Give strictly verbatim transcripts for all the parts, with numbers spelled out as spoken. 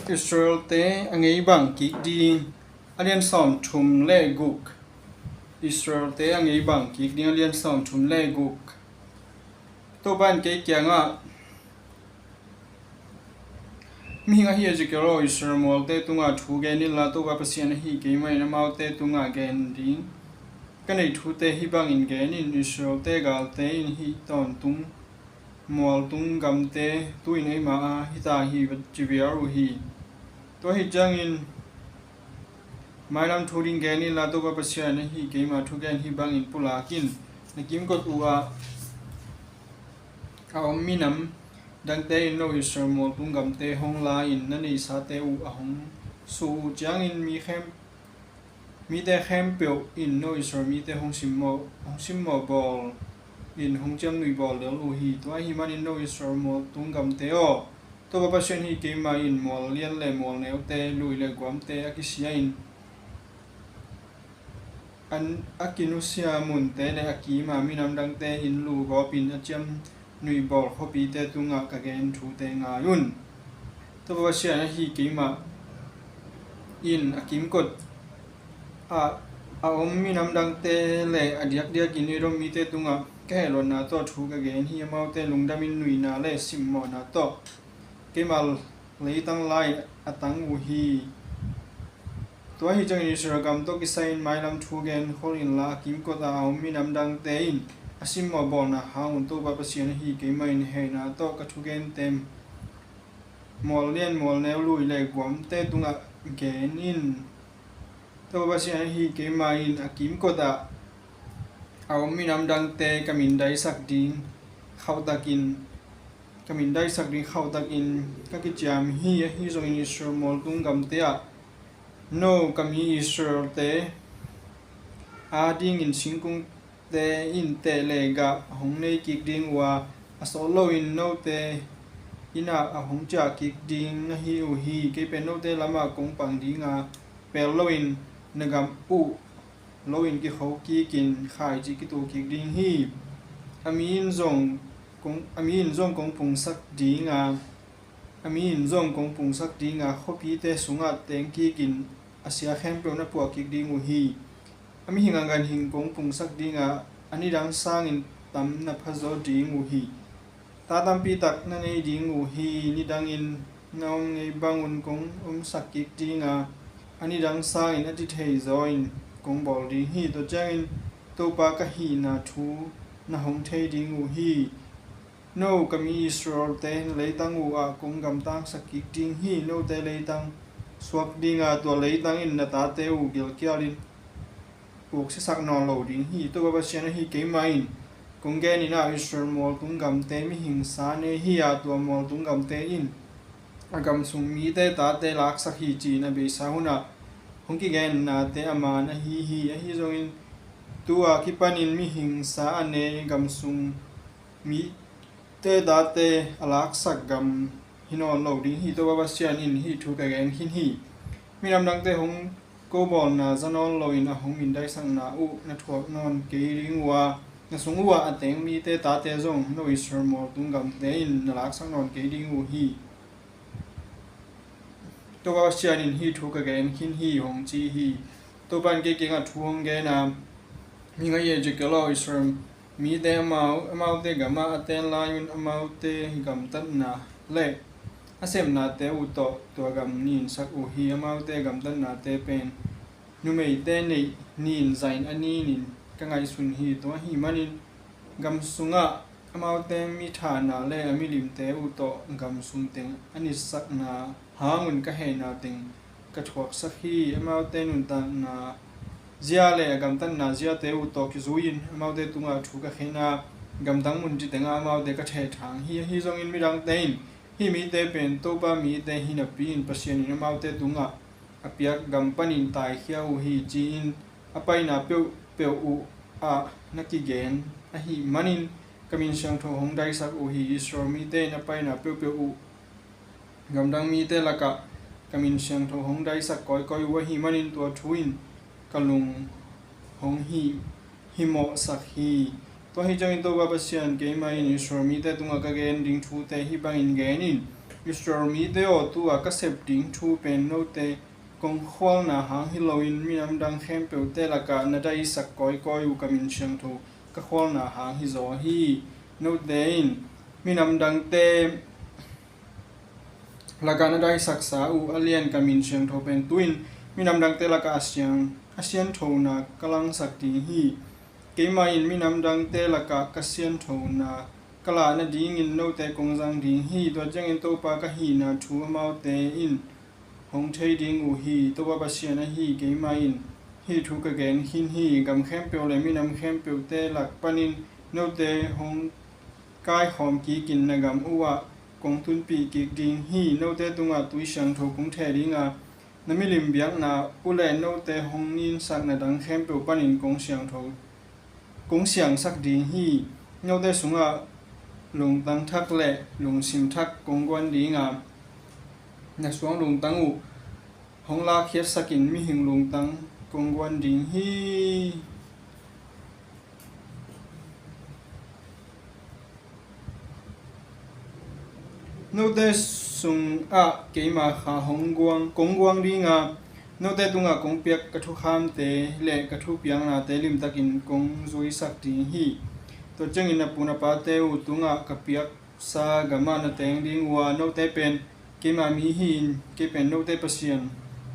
Israelte a ngeibang kik ding a lian sawm thum le guk. Israelte a ngeibang kik ding a lian sawm thum le guk. Topa in kei kiangah, "Mihing ahi Ezekiel aw, Israel mualte tungah thu gen inla, Topa Pasian ahi keimah in amaute tungah gen ding ka neih thute hih bangin gen in: Israelte galte in hih tawntung mualtung gamte tu-in eima a hita hi, ci viar uh hi. Tua ahih ciangin mailam thu ding gen inla, Topa Pasian ahi keima thugen hih bangin pulak in: Na kimkot uh ah a om minam dangte in no Israel mualtung gamte hong la-in na neihsate uh a hong suh uh ciangin mi khem mite khempeuh in no Israel mite hong simmawh, hong simmawh bawl in hong ciamnuih bawl lel uh hi. Tua ahih manin no Israel mualtung gamte aw, Topa Pasian ahi keimah in mual lian le mual neute, lui le guamte a kisia in, an, a kinusia munte le a kima minam dangte in lu gawpin a ciamnuih bawl khuapite tungah ka gen thute ngai un. Topa Pasian ahi keimah in a kimkot ah a om minam dangte le a diakdiakin Edom mite tungah ka hehluatna tawh thu ka gen hi. Amaute lungdamin nuihna le simmawhna tawh keima leitang lai a tang uh hi. Tua ahih ciangin Israel gam tawh kisai-in mailam thu gen khol inla, a kimkot ah a om minam dangte in a simmawh bawlna hang un. Topa Pasian ahi keimah in heina tawh ka thugente mual lian mual neu, lui le guamte tungah gen in: Topa Pasian ahi keimah in a kimkot ah a om minam dangte ka min daisak ding khauhtakin, ka min daisak ding khauhtakin ka kiciam hi. Ahi zongin Israel mualtung gamte ah no ka mi Israelte adingin singkungte in teh le gah a hong nei kik ding uh a, a sawt loin note inn ah a hong ciah kik ding na hi uh hi. Kei pen note lamah kong pang ding a, pel loin na gam uh loin kikho kikin khaici kituh kik ding hi. A mi in zong kong, a mi in zong kong pungsak ding a, a mi in zong kong pungsak ding a, khuapite sungah teng kikin a sia khempeuh na puah kik ding uh hi. A mihing a ganhing kong pungsak ding a, a nidang sangin tam na phazaw ding uh hi. Ta tampi tak na nei ding uh hi. Nidangin na om ngei bangun kong omsak kik ding a, a nidang sangin a ci thei zawin kong bawl ding hi. Tua ciangin Topa ka hihna thu na hong thei ding uh hi. No ka mi Israelte na leitang uh ah kong gamtangsak kik ding hi. Note leitang suak ding a, tua leitang in na tate uh gilkialin puksiasak nawn lo ding hi. Topa Pasian ahi keimah in kong genin ah, Israel mualtung gamte mihing sa nei hi a, tua mualtung gamte in a gam sung mite tate laksak hi, ci-in a beisa hunah hong kigennate a man ahi hi. Ahi zongin tu-a kipanin mihing sa a nei gam sung mite tate a laksak gam hi nawn lo ding hi. Topa Pasian in hih thu ka gen khin hi: Minam dangte hong kobawlna za nawn loin a hong mindaisakna uh na thuak nawn kei ding uh a, na sung uhah a teng mite tate zong no Israel mualtung gamte in na laksak nawn kei ding uh hi. Topa Pasian in hih thu ka gen khin hi, hong ci hi. Topa in kei kiangah thu hong gen a, "Mihing ahi Ezekiel aw, Israel mite amau, amaute gamah a ten lai-un amaute gamtatna le a sepnate uh tawh tua gam ninsak uh hi. Amaute gamtatnate pen numeite neih nin zain a ninin ka ngaihsun hi. Tua ahih manin gam sungah amaute mithahna le a milimte uh tawh gam sung teng a nitsakna hangun ka hehna teng ka thuaksak hi. Amaute nuntakna zia le a gamtatna ziate uh tawh kizui-in amaute tungah thu ka khen a, gamdang mun ci tengah amaute ka thehthang hi. Ahi zongin midangte in, 'Hih mite pen Topa mite hi napi-in Pasian in amaute tungah a piak gam panin taikhia uh hi,' ci-in a paina peuhpeuh uh ah na kigen ahih manin ka min siangtho hong daisak uh hi. Israel mite in a paina peuhpeuh uh gamdang mite lakah ka min siangtho hong daisak kawikawi uh ahih manin tua thu in ka lung hong hih, himawhsak hi. Tua ahih ciangin Topa Pasian keimah in Israel mite tungah ka gen ding thute hih bangin gen in: Israel mite aw, tu-a ka sep ding thu pen note kong khualna hang hi loin minam dang khempeuhte lakah na daisak kawikawi uh ka min siangtho ka khualna hang hi zaw hi. Note in minam dangte lakah na daisaksa uh a lian ka min siangtho pen tu-in minam dangte lakah a siang a sianthona ka langsak ding hi. Keimah in minam dangte lakah ka sianthona ka lah nadingin note kong zang ding hi. Tua ciangin Topa ka hihna thu amaute in hong thei ding uh hi. Topa Pasian ahi keimah in hih thu ka gen khin hi. Gam khempeuh le minam khempeuhte lak panin note hong kaikhawm kikin na gam uhah kong tunpih kik ding hi. Note tungah tui siangtho kong theh ding a, na milim biakna uh le note hong ninsak na dang khempeuh panin kong siangtho kong siangsak ding hi. Note sungah lungtang thak le lungsim thak kong guan ding a, na suang lungtang uh hong lakkhiatsakin mihing lungtang kong guan ding hi. Note sungah keima kha hong guang kong guang ding a, note tungah kong piak ka thukhamte le ka thupiaknate limtakin kong zuisak ding hi. Tua ciangin na pu na pate uh tungah ka piaksa gamah na teng ding uh a, note pen keima mi hi-in kei pen note Pasian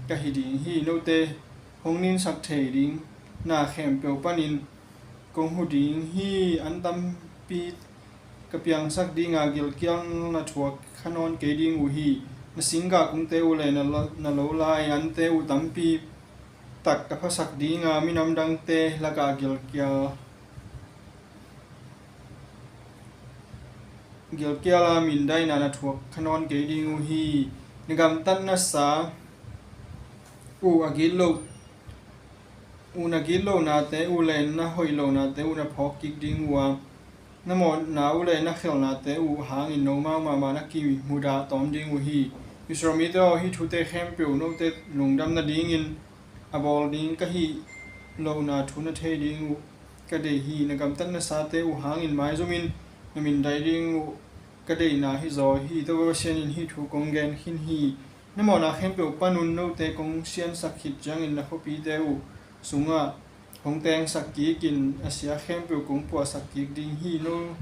ka hi ding hi. Note hong ninsak thei ding na khempeuh panin kong hu ding hi. An tampi ka piangsak ding a, gilkial na thuak kha nawn kei ding uh hi. Na singgah kungte uh le na lo, na lo lai ante uh tampi tak ka phasak ding a, minam dangte lakah gilkial gilkial a mindaina na thuak kha nawn kei ding uh hi. Na gamtatna sa uh a gitlo uh na gitlohnate uh le na hoih lohnate uh na phawk kik ding uh a, na mawhna uh le na khelhnate uh hangin nomau mahmah na kimudah tawm ding uh hi. Israel mite aw, hih thute khempeuh note lungdam nadingin a bawl ding ka hih lohna thu na thei ding uh ka deih hi. Na gamtatna sate uh hangin maizumin na mindai ding uh ka deihna hi zaw hi. Topa Pasian in hih thu kong gen khin hi. Na mawhna khempeuh panun note kong siansak khit ciangin na khuapite uh sungah hong tengsak kikin a sia khempeuh kong puahsak kik ding hi. No,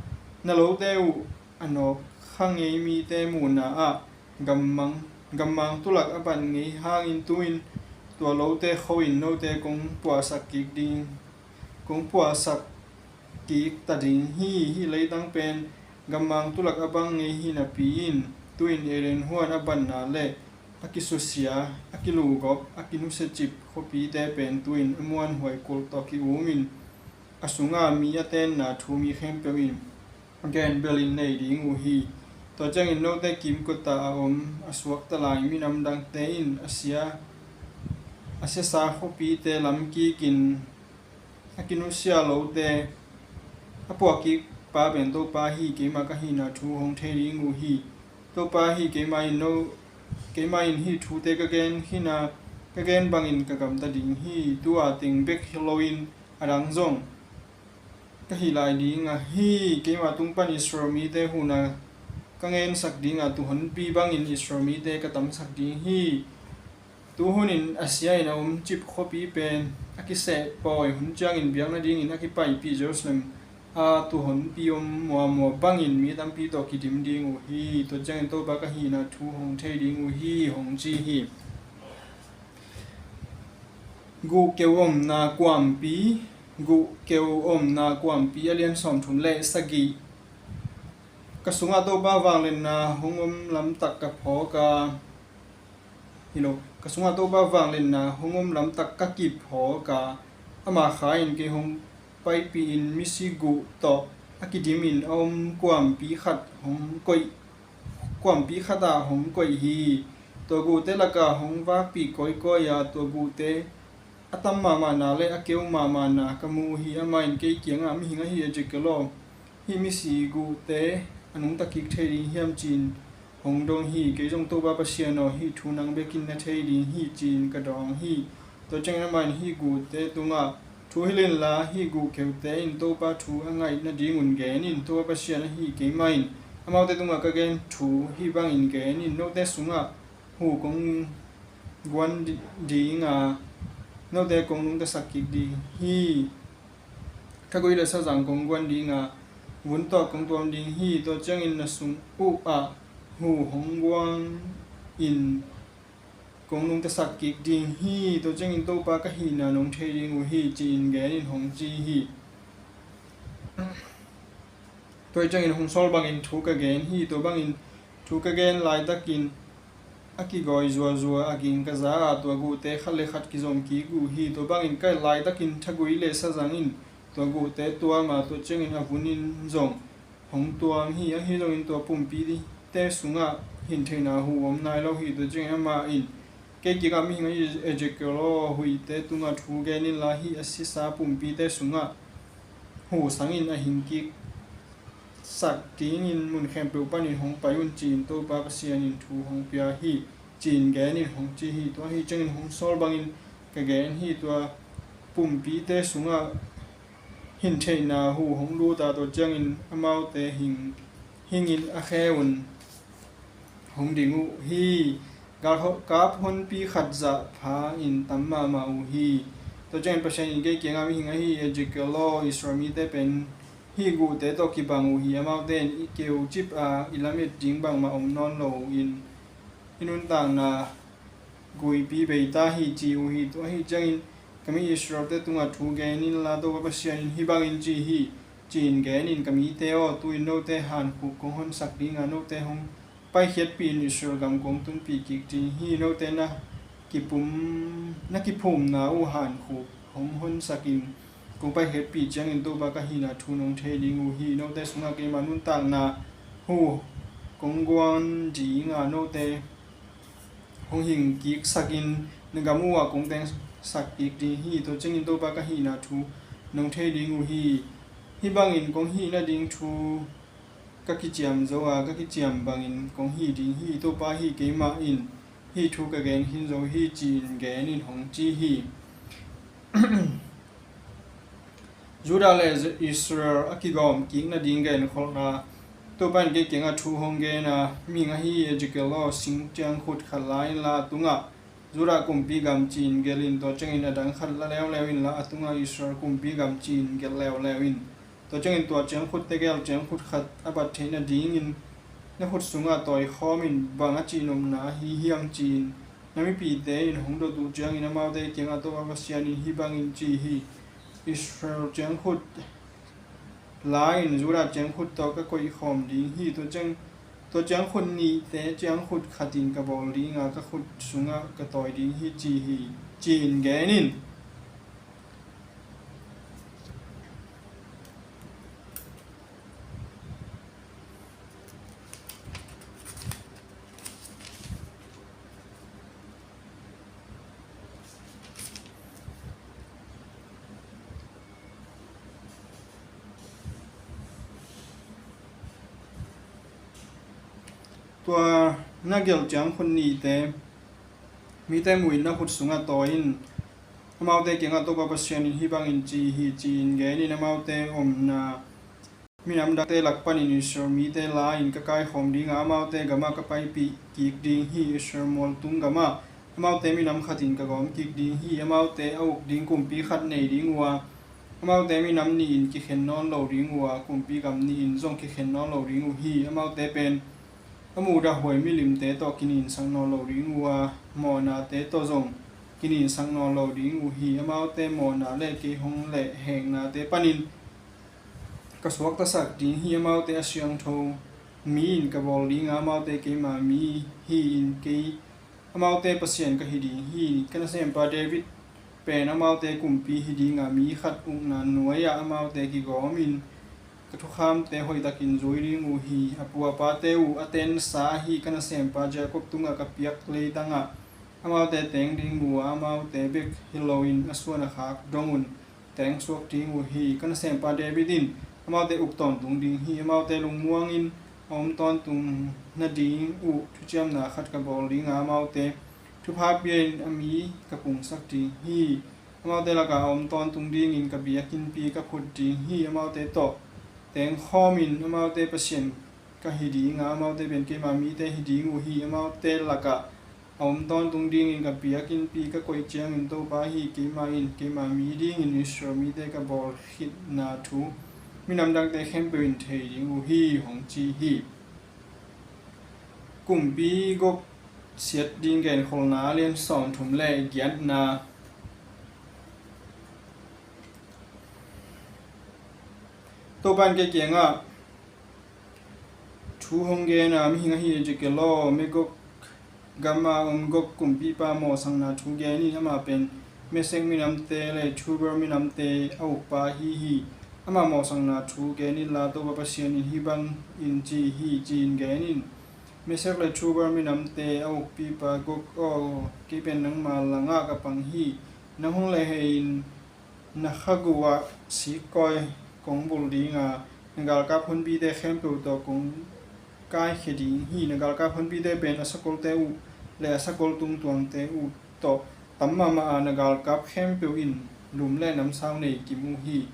na lote uh a nawk kha ngei mite muhna ah gammang, gammang tulak a ban ngei hangin tu-in tua lote kho-in note kong puahsak kik ding, kong puahsak kik ta ding hi. Hih leitang pen gammang tulak a bang ngei hi napi-in tu-in Eden huan a banna le a kisusia, a kilugop, a kinusiacip khuapite pen tu-in a muanhuai kulh tawh ki-umin a sunga mi a tenna thu mi khempeuh in a gen belin nei ding uh hi. Tua ciangin note kimkotah a om a suakta lai minam dangte in a sia, a siasa khuapite lamkikin a kinusia lote a puahkik pa pen Topa hi. Keima ka hihna thu hong thei ding uh hi. Topa hi. Keima in no, keima in hih thute ka gen khin a, ka gen bangin ka gamta ding hi. Tu-a teng bek hi loin a dang zong ka hih lai ding a hi. Keima tung pan Israel mite huhna ka ngensak ding a, tuhonpi bangin Israel mite ka tamsak ding hi. Tuhunin a sia in a omcip khuapi pen a kiseh pawi hun ciangin biak nadingin a kipaipih Jerusalem a tuhonpi om muamua bangin mi tampi tawh kidim ding uh hi. Tua ciangin Topa ka hihna thu hong thei ding uh hi, hong ci hi. Guhkeu omna kuampi, guhkeu omna kuampi a lian sawmthum le sagih. Ka sungah Topa vangliatna hong om lamtak ka phawk a, hi lo, ka sungah Topa vangliatna hong om lamtak ka kiphawk a, ama kha in kei hong paipih in misi guh tawh a kidimin a om kuampi khat hong koih, kuampi khatah hong koih hi. Tua guhte lakah hong vakpih kawikawi a, tua guhte a tam mahmahna le a keu mahmahna ka mu uh hi. Amah in kei kiangah, mihing ahi Ezekiel aw, hih misi guhte a nungta kik thei ding hiam ci-in hong dong hi. Kei zong, Topa Pasian aw, hih thu nang bekin na thei ding hi ci-in ka dawng hi. Tua ciangin amah in hih guhte tungah, thu hilh inla hih guhkeute in Topa thu a ngaih nadingun gen in. Topa Pasian ahi keimah in Amaute tungah ka gen thu hih bangin gen in, note sungah huh kong guan di-, ding a, note kong nungtasak kik ding hi. Thagui le sazang kong guan ding a, vun tawh kong tuam ding hi. Tua ciangin na sung uh ah huh hong guang in, kong nungtasak kik ding hi. Tua ciangin Topa ka hihna nong thei ding uh hi, ci-in gen in hong ci hi. Tua ciangin hong sawl bangin thu ka gen hi. Tua bangin thu ka gen laitakin a kigawi zuazua a ging ka za a, tua guhte khat le khat kizom kik uh hi. Tua bangin ka et laitakin thagui le sazang in tua guhte tuam a, tua ciangin a vun in zong hong tuam hi. Ahi zongin tua pumpite sungah hintheihna huh om nai lo hi. Tua ciangin amah in, kei kiangah, mihing ahi Ezekiel aw, huihte tungah thu gen inla, hih a sisa pumpite sungah huh sangin a hing kiksak dingin mun khempeuh panin hong pai un, ci-in Topa Pasian in thu hong pia hi, ci-in gen in hong ci hi. Tua ahi ciangin hong sawl bangin ka gen hi. Tua pumpite sungah hintheihna huh hong lut a, tua ciangin amaute hing, hingin a khe un hong ding uh hi. Gal ho-, kap honpi khat zah pha in tam mahmah uh hi. Tua ciangin Pasian in kei kiangah, mihing ahi Ezekiel aw, Israel mite pen hih guhte tawh kibang uh hi. Amaute in i keu cip a, i lamet ding bangmah om nawn lo in, i nuntakna guipi bei ta hi, ci uh hi. Tua ahi ciangin ka mi Israel-te tungah thu gen inla, Topa Pasian in hih bangin ci hi, ci-in gen in, ka mite aw, tu-in note hankhuk kong honsak ding a, note hong paikhiatpih in Israel gam kong tunpih kik ding hi. Note na kipum, na kiphumna uh hankhuk hong honsak in, kong paikhiatpih ciangin Topa ka hihna thu nong thei ding uh hi. Note sungah keima nuntakna huh kong guan ding a, note hong hing kiksak in, na gam uh ah kong tengsak kik ding hi. Tua ciangin Topa ka hihna thu nong thei ding uh hi. Hih bangin kong hih nading thu ka kiciam zo a, ka kiciam bangin kong hih ding hi. Topa ahi keimah in hih thu ka gen khin zo hi, ci-in gen in hong ci hi. Judah le Israel a kigawm kik nading genkholhna. Topa in kei kiangah thu hong gen a, mihing ahi Ezekiel aw, sing ciangkhut khat la inla, a tungah Judah kumpi gam ci-in gelh in, tua ciangin a dang khat la leuleu inla, a tungah Israel kumpi gam ci-in gelh leuleu in. Tua ciangin tua ciangkhutte gel ciangkhut khat a bat theih nadingin na khut sungah tawikhawm in, bang a cihnopna ahi hiam, ci-in na mipite in hong dot uh ciangin, amaute kiangah Topa Pasian in hih bangin ci hi: Israel ciangkhut la-in Judah ciangkhut tawh ka koihkhawm ding hi. Tua ciang, tua ciangkhut nihte ciangkhut khatin ka bawl ding a, ka khut sungah ka tawi ding hi, ci hi, ci-in gen in. Tua na gelh ciangkhut nihte mite muhin na khut sungah tawi in. Amaute kiangah Topa Pasian in hih bangin ci hi, ci-in gen in. Amaute omna minam dangte lak panin Israel mite la-in ka kaikhawm ding a, amaute gamah ka paipih kik ding hi. Israel mualtung gamah amaute minam khatin ka gawm kik ding hi. Amaute a uk ding kumpi khat nei ding uh a, amaute minam nih in kikhen nawn lo ding uh a, kumpi gam nih in zong kikhen nawn lo ding uh hi. Amaute pen a mudah huai milimte tawh kininsak nawn lo ding uh a, mawhnate tawh zong kininsak nawn lo ding uh hi. Amaute mawhna le kei hong lehheknate panin ka suaktasak ding hi. Amaute a siangtho mi-in ka bawl ding a, amaute keima mi hi-in kei amaute Pasian ka hi ding hi. Ka nasempa David pen amaute kumpi hi ding a, mi khat ukna nuai-ah amaute kigawmin ka thukhamte hoihtakin zui ding uh hi. A pu a pate uh a tensa ahi ka nasempa Jacob tungah ka piak leitangah amaute teng ding uh a, amaute bek hi loin a suan a khak dong un teng suak ding uh hi. Ka nasempa David in amaute uk tawntung ding hi. Amaute lungmuangin a om tawntung nading uh thuciamna khat ka bawl ding a, amaute thupha pia-in a mi ka pungsak ding hi. Amaute lakah a om tawntung dingin ka biakinnpi ka phut ding hi. Amaute tawh tengkhawmin amaute Pasian ka hi ding a, amaute pen keima mite hi ding uh hi. Amaute lakah a om tawntung dingin ka biakinnpi ka koih ciangin Topa hi, keima in keima mi dingin Israel mite ka bawl khitna thu minam dangte khempeuh in thei ding uh hi, hong ci hi. Kumpi Gog siat ding genkholhna, lian sawmthum le giatna. Topa in kei kiangah thu hong gen a, mihing ahi Ezekiel aw, Magog gama om Gog kumpipa mawhsakna thu gen in. Amah pen Mesek minamte le Tubal minamte a ukpa ahi hi. Amah mawhsakna thu gen inla, Topa Pasian in hih bangin ci hi, ci-in gen in: Mesek le Tubal minamte a ukpipa Gog aw, kei pen nangma langah ka pang hi. Nang hong lehhei-in na khagu ah sikkawi kong bul ding a, na galkap honpite khempeuh tawh kong kaikhia ding hi. Na galkap honpite pen a sakolte uh le a sakol tungtuangte uh tawh tam mahmah a, na galkap khempeuh in lum le namsau nei kim uh hi.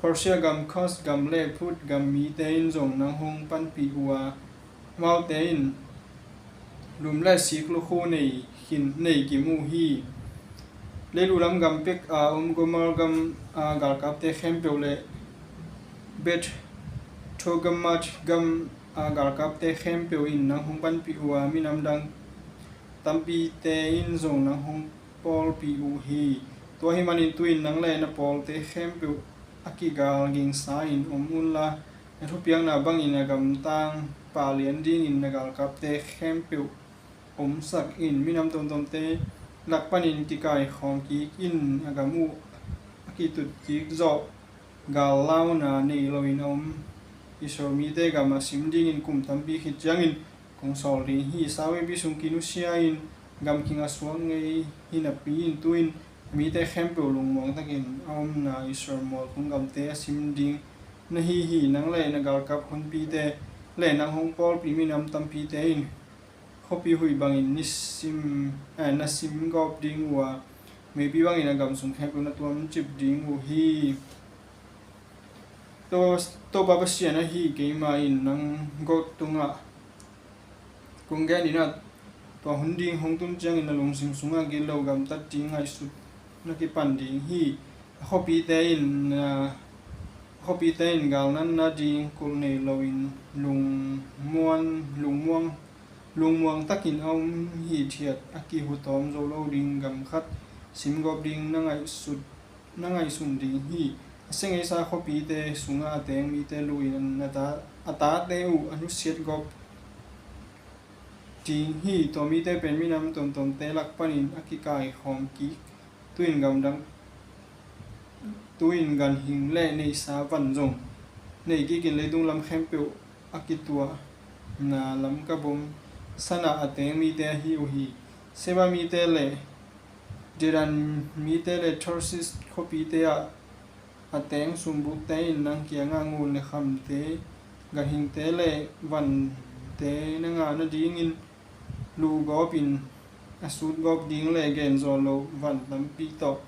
Persia gam, Kus gam le Put gam mite in zong nang hong panpih uh a, amaute in lum le sik lukhu nei kim, nei kim uh hi. Leilu lam gam pek a om Gomer gam a galkapte khempeuh le Beth Togarmah gam a galkapte khempeuh in nang hong panpih uh a, minam dang tampite in zong nang hong pawlpih uh hi. Tua ahih manin tu-in nang le na pawlte khempeuh a kigal gingsa-in om unla, na thupiakna bangin a gamtang pah lian dingin na galkapte khempeuh omsak in. Minam tuamtuamte lak panin kikaikhawm kik in. A gam uh a kitutkik zawh, gal launa nei loin a om Israel mite gam a sim dingin kum tampi khit ciangin kong sawl ding hi. Sau-in pi sung kinusia-in gamking a suak ngei hi napi-in tu-in a mite khempeuh lungmuang takin a omna Israel mualtung gamte a sim ding na hi hi. Nang le na galkap honpite le nang hong pawlpih minam tampite in khuapi huih bangin nisim, eh, na sim gawp ding uh a, meipi bangin a gam sung khempeuh na tuamcip ding uh hi. To, Topa Pasian ahi keima in nang Gog tungah kong gen in a, tua hun ding hong tun ciangin na lungsim sungah gilo gamtat ding ngaihsut na kipan ding hi. A khuapite in, a khuapite in galnatna ding kulh nei loin lungmuan, lungmuang, lungmuang takin a om hithiat a kihu tawm zo lo ding gam khat sim gawp ding na ngaihsut, na ngaihsun ding hi. A sia ngeisa khuapite sungah a teng mite luh in a ta, a tate uh a nusiat gawp ding hi. Tua mite pen minam tuamtuamte lak panin a kikaikhawm kik, tu-in gamdang, tu-in ganhing le neihsa van zong nei kikin leitung lam khempeuh a kituahna Lamka bom sanah a teng mite ahi uh hi. Seba mite le Dedan mite le Tarsis khuapite ah a teng sumbukte in nang kiangah ngun le khamte, ganhingte le vante na ngah nadingin luh gawpin a sut gawp ding le gen zawh loh van tampi tawh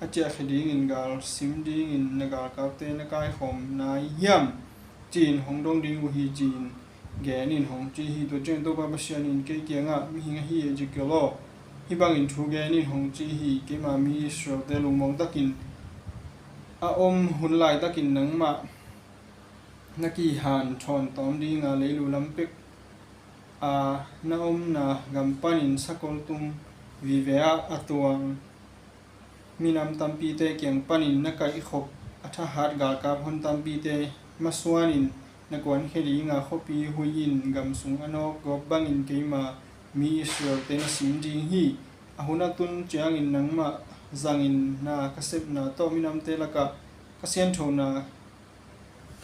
a ciahkhia dingin gal sim dingin na galkapte na kaikhawm nai hiam, ci-in hong dong ding uh hi, ci-in gen in hong ci hi. Tua ciangin Topa Pasian in kei kiangah, mihing ahi Ezekiel aw, hih bangin thu gen in hong ci hi. Keima mi Israelte lungmuang takin a om hun laitakin nangmah na kihanthawn tawm ding a, leilu lam pek a na omna gam panin sakol tung vive ah a tuang minam tampite kiang panin na kaihkhop a thahat galkap hon tampite masuanin na kuankhia ding a, khuapi huih in gam sung a nawk gawp bangin keima mi Israelte na sim ding hi. A hun a tun ciangin nangmah zangin na ka sepna tawh minamte lakah ka sianthona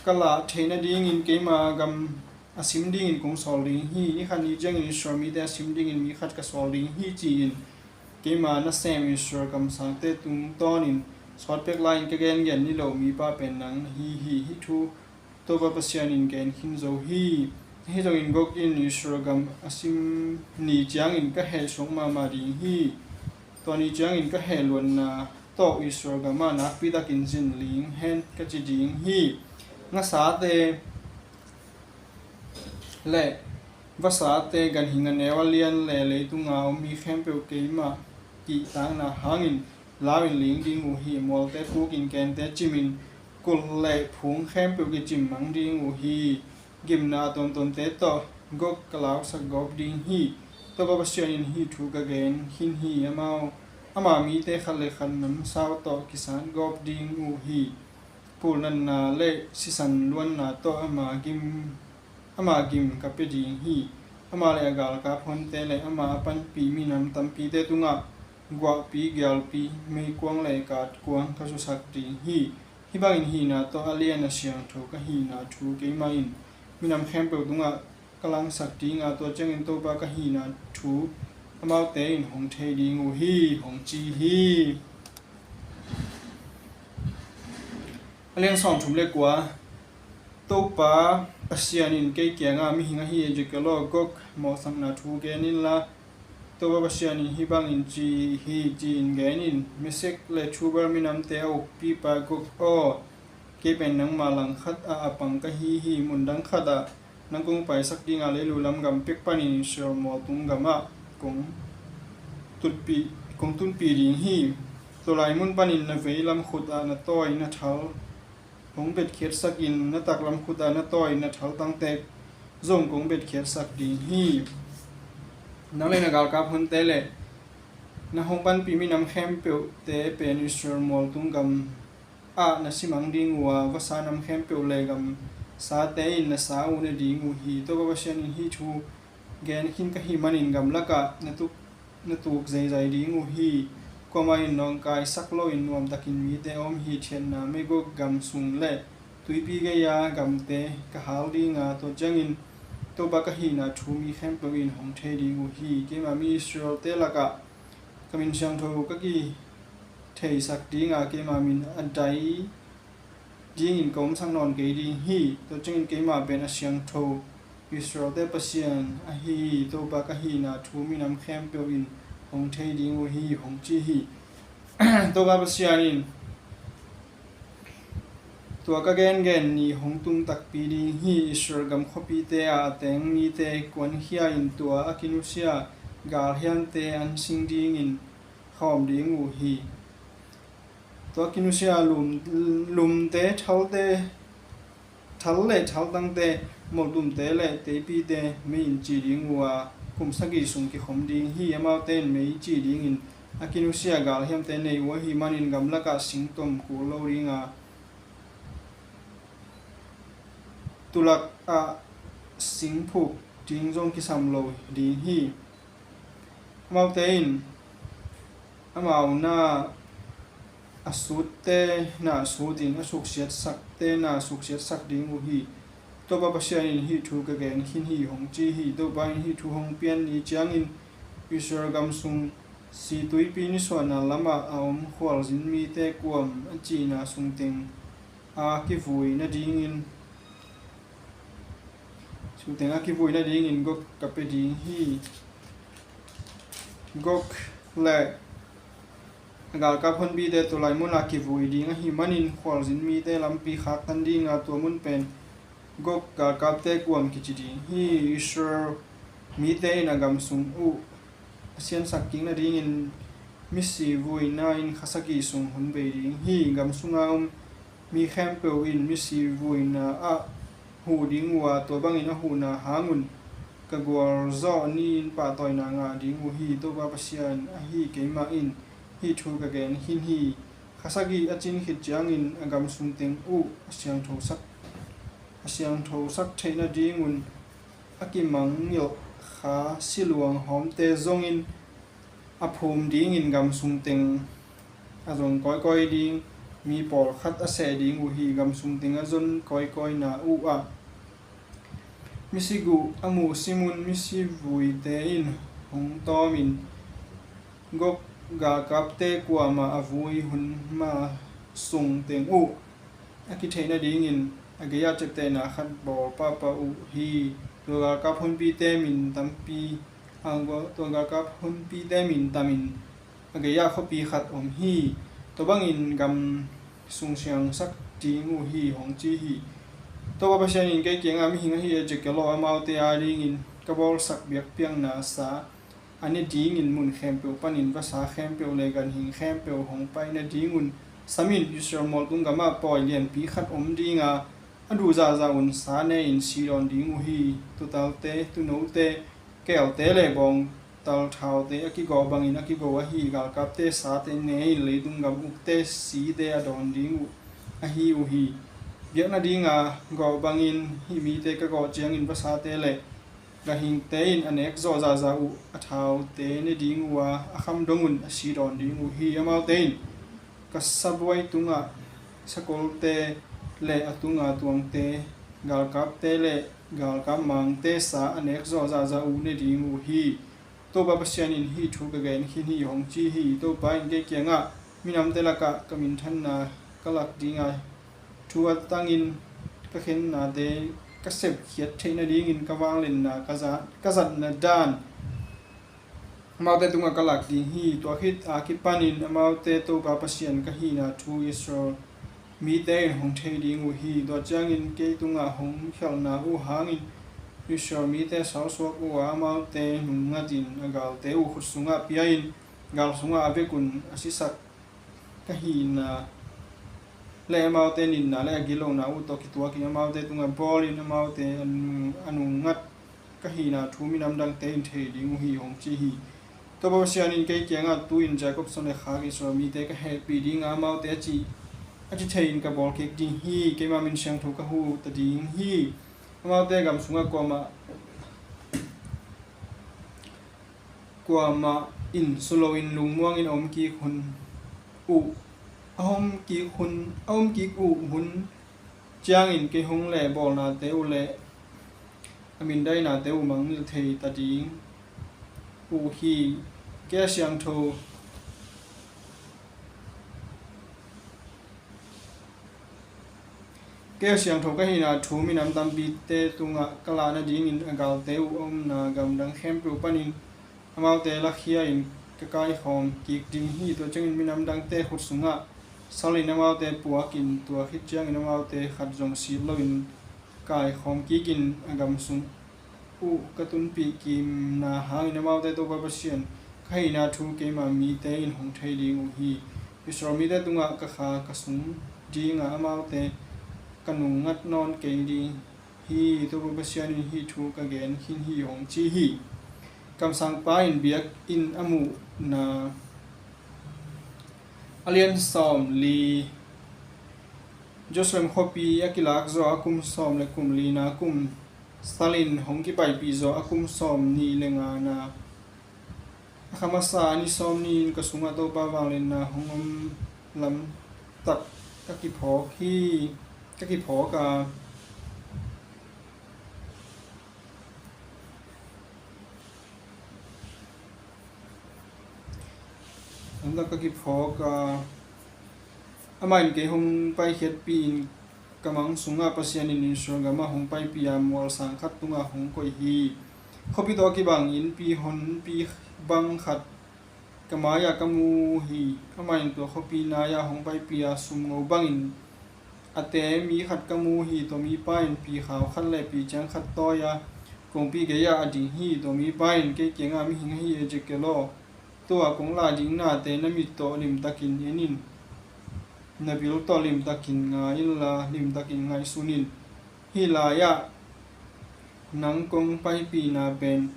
ka lah theih nadingin keima gam a sim dingin kong sawl ding hi. Ni khat ni ciangin Israel mite a sim dingin mi khat ka sawl ding hi, ci-in keima nasem Israel kamsangte tungtawnin sawtpek lai-in ka gengen ni lo mipa pen nang na hi hi. Hih thu Topa Pasian in gen khin zo hi. Ahi zongin Gog in Israel gam a sim ni ciangin ka heh suak mahmah ding hi. Tua ni ciangin ka heh luanna tawh Israel gamah nakpi takin zin ling hen ka ci ding hi. Ngasate le vasate, ganhing a neu a lian le leitunga om mi khempeuh keimah kihtakna hangin lau-in ling ding uh hi. Mualte pukin, kente cimin, kulh le phung khempeuh kicim mang ding uh hi. Gimna a tuamtuamte tawh Gog ka lausak gawp ding hi. Topa Pasian in hih thu ka gen khin hi. Amau, ama mite khat le khat namsau tawh kisat gawp ding uh hi. Pulnatna le sisan luanna tawh ama gim, ama gim ka pia ding hi. Ama le a galkap honte le ama a panpih minam tampite tungah guahpi, gialpi, meikuang le katkuang ka zusak ding hi. Hih bangin hihna tawh a lian a siangtho ka hihna thu keimah in minam khempeuh tungah ka langsak ding a, tua ciangin Topa ka hihna thu amaute in hong thei ding uh hi, hong ci hi. A lian sawmthum le kua. Topa Pasian in kei kiangah, mihing ahi Ezekiel aw, Gog mawhsakna thu gen inla, Topa Pasian in hih bangin ci hi, ci-in gen in: Mesek le Tubal minamte a ukpipa Gog aw, kei pen nangmah langkhat ah a pang ka hi hi. Mundang khatah nang kong paisak dinga leilu lam gam pek panin Israel mualtung gamah kong tutpih, kong tunpih ding hi. Tua lai mun panin na veilam khutah na tawi na thal hong betkhiatsakin, na taklam khutah na tawi na thaltangte zong kong betkhiatsak ding hi. Nang le na galkap honte le na hong panpih minam khempeuhte pen Israel mualtung gam ah na simang ding uh a, vasa nam khempeuh le gamsate in na sa uh na ding uh hi. Topa Pasian in hih thu gen khin ka hih manin gamlakah na tuk, na tuk zeizai ding uh hi. Kuamah in nawngkaisak loin nuamtakin mite a om hi. Thiatna meguk gam sung le tuipi gei-a gamte ka hal dinga, tua ciangin Topa ka hihna thu mi khempeuh in hong thei ding uh hi. Keima mi Israel-te lakah ka min siangtho ka kitheisak dinga, keima min a dai dingin ka omsak nawn kei ding hi. Tua ciangin keima pen a siangtho, Israel-te Pasian ahi Topa ka hihna thu minam khempeuh in hong thei ding uh hi, hong ci hi. Topa Pasian in tua ka gengen ni hong tung takpi ding hi. Israel gam khuapite ah a teng mite kuankhia in tua a kinusia galhiamte an sing dingin khawm ding uh hi. Tua kinusia lum, lumte, thalte, thal le thaltangte, molhtumte le teipite mei in ci ding uh a, kum sagih sung kikhom ding hi. Amaute in mei ci dingin a kinusia galhiamte nei uh ahih manin gamlakah sing tom kul lo dinga, tulakah sing phuk ding zong kisam lo ding hi. Amaute in amau na a sutte na sutin, a suksiatsakte na suksiatsak ding uh hi. Topa Pasian in hih thu ka gen khin hi, hong ci hi. Topa in hih thu hong pian ni ciangin Israel gam sung si tuipi nisuahna lamah a om khualzin mite kuam a cihna sungteng a kivui nadingin, sungteng a kivui nadingin Gog ka pia ding hi. Gog le a galkap honpite tua lai munah kivui ding ahih manin khualzin mite lampi khaktan dinga tua mun pen Gog galkapte kuam kici ding hi. Israel mite in a gam sung uh a siansak kik nadingin misi vuina in kha sagih sung hun bei ding hi. Gam sunga om mi khempeuh in misi vuina ah huh ding uh a, tua bangin a huhna hangun ka gualzawh ni-in pahtawina ngah ding uh hi. Topa Pasian ahi keimah in hih thu ka gen khin hi. Kha sagih a cin khit ciangin a gam sungteng uh a siangthosak, a siangthosak theih nadingun a kimangngilh kha siluang hawmte zongin a phum dingin gam sungteng a zon kawikawi ding mi pawlkhat a seh ding uh hi. Gam sungteng a zon kawikawina uh ah misi guh a muhsimun misi vuite in hong tawmin Gog galkapte kuamah a vui hun ma sungteng uh a kitheih nadingin a gei-ah ciaptehna khat bawl pahpah uh hi. Tua galkap honpite min tampi, a, tua galkap honpite min tamin a gei-ah khuapi khat om hi. Tua bangin gam sung siangsak ding uh hi, hong ci hi. Topa Pasian in kei kiangah mihing ahi Ezekiel aw, amaute adingin ka bawlsak biakpiakna sa a ne dingin mun khempeuh panin vasa khempeuh le ganhing khempeuh hong pai nadingun sam in. Israel mualtung gamah pawi lianpi khat om dinga, a duh zahzah un sa ne-in si dawn ding uh hi. Tutalte, tunote, keelte le bawngtal thaute a kigo bangin a kigo ahi galkapte sate ne-in leitung gam ukte site a dawn ding uh ahi uh hi. Biakna dinga gawh bangin hih mite ka gawh ciangin vasate le ganhingte in a nek zawh zahzah uh a thaute ne ding uh a, a kham dongun a si dawn ding uh hi. Amaute in ka sabuai tungah sakolte le a tunga tuangte, galkapte le galkap mangte sa a nek zawh zahzah uh ne ding uh hi. Topa Pasian in hih thu ka gen khin hi, hong ci hi. Topa in kei kiangah, minamte lakah ka minthanna ka lak dinga, thu a tangin ka khennate ka sepkhiat theih nadingin ka vangliatna ka za-, ka zatna dan amaute tungah ka lak ding hi. Tua khit a kipanin amaute Topa Pasian ka hihna thu Israel mite in hong thei ding uh hi. Tua ciangin kei tungah hong khialhna uh hangin Israel mite salsuak uh a, amaute nungngatin a galte uh khut sungah pia-in, gal sungah a vekun a sisak ka hihna le amaute nitna le a gitlohna uh tawh kituakin amaute tungah bawlin, amaute a nung-, a nungngat ka hihna thu minam dangte in thei ding uh hi, hong ci hi. Topa Pasian in kei kiangah, tu-in Jacob suan le khak Israel mite ka hehpih dinga amaute a ci, a ci thei-in ka bawl kik ding hi. Keima min siangtho ka huh ta ding hi. Amaute gam sungah kuamah kuamah in sulo in lungmuangin a om kik hun uh, a om kik hun, a om kik uh hun ciangin kei hong le bawlnate uh le a mindainate uh mangngilh thei ta ding uh hi. Kei a siangtho Kei a siangtho ka hihna thu minam tampite tungah ka lah nadingin a galte uh a omna gamdang khempeuh panin amaute lakhia-in ka kaikhawm kik ding hi. Tua ciangin minam dangte khut sungah salin amaute puakin, tua khit ciangin amaute khat zong sit loin kaikhawm kikin a gam sung uh ka tunpih kimna hangin amaute Topa Pasian ka hihna thu keima mite in hong thei ding uh hi. Israel mite tungah ka kha ka sung dinga amaute ka nungngat nawn kei ding hi. Topa Pasian in hih thu ka gen khin hi, hong ci hi. Kamsangpa in biakinn a muhna. A lian sawm li. Jerusalem khuapi a kilak zawh a kum sawm le kum lina kum salin hong kipaipih zawh a kum sawm nih le ngana, a kha masa a ni sawm ni-in ka sungah Topa vangliatna hong om lamtak ka kiphawk hi, ka kiphawk a. Lamtak ka kiphawk a, amah in kei hong paikhiatpih in ka mang sungah Pasian in Israel gamah hong paipih a, mual sang khat tungah hong koih hi. Khuapi tawh a kibang innpi honpi bang khat ka mai-ah ka mu hi. Amah in tua khuapi nai-ah hong paipih a, sumngo bangin a te mi khat ka mu hi. Tua mipa in pi khau khat le pi ciang khat tawi a, kongpi gei-ah a ding hi. Tua mipa in kei kiangah, mihing ahi Ezekiel aw, tua kong lah ding nate na mit tawh limtakin en in. Na bil tawh limtakin ngai inla, limtakin ngaihsun in. Hih lai-ah nang kong paipihna pen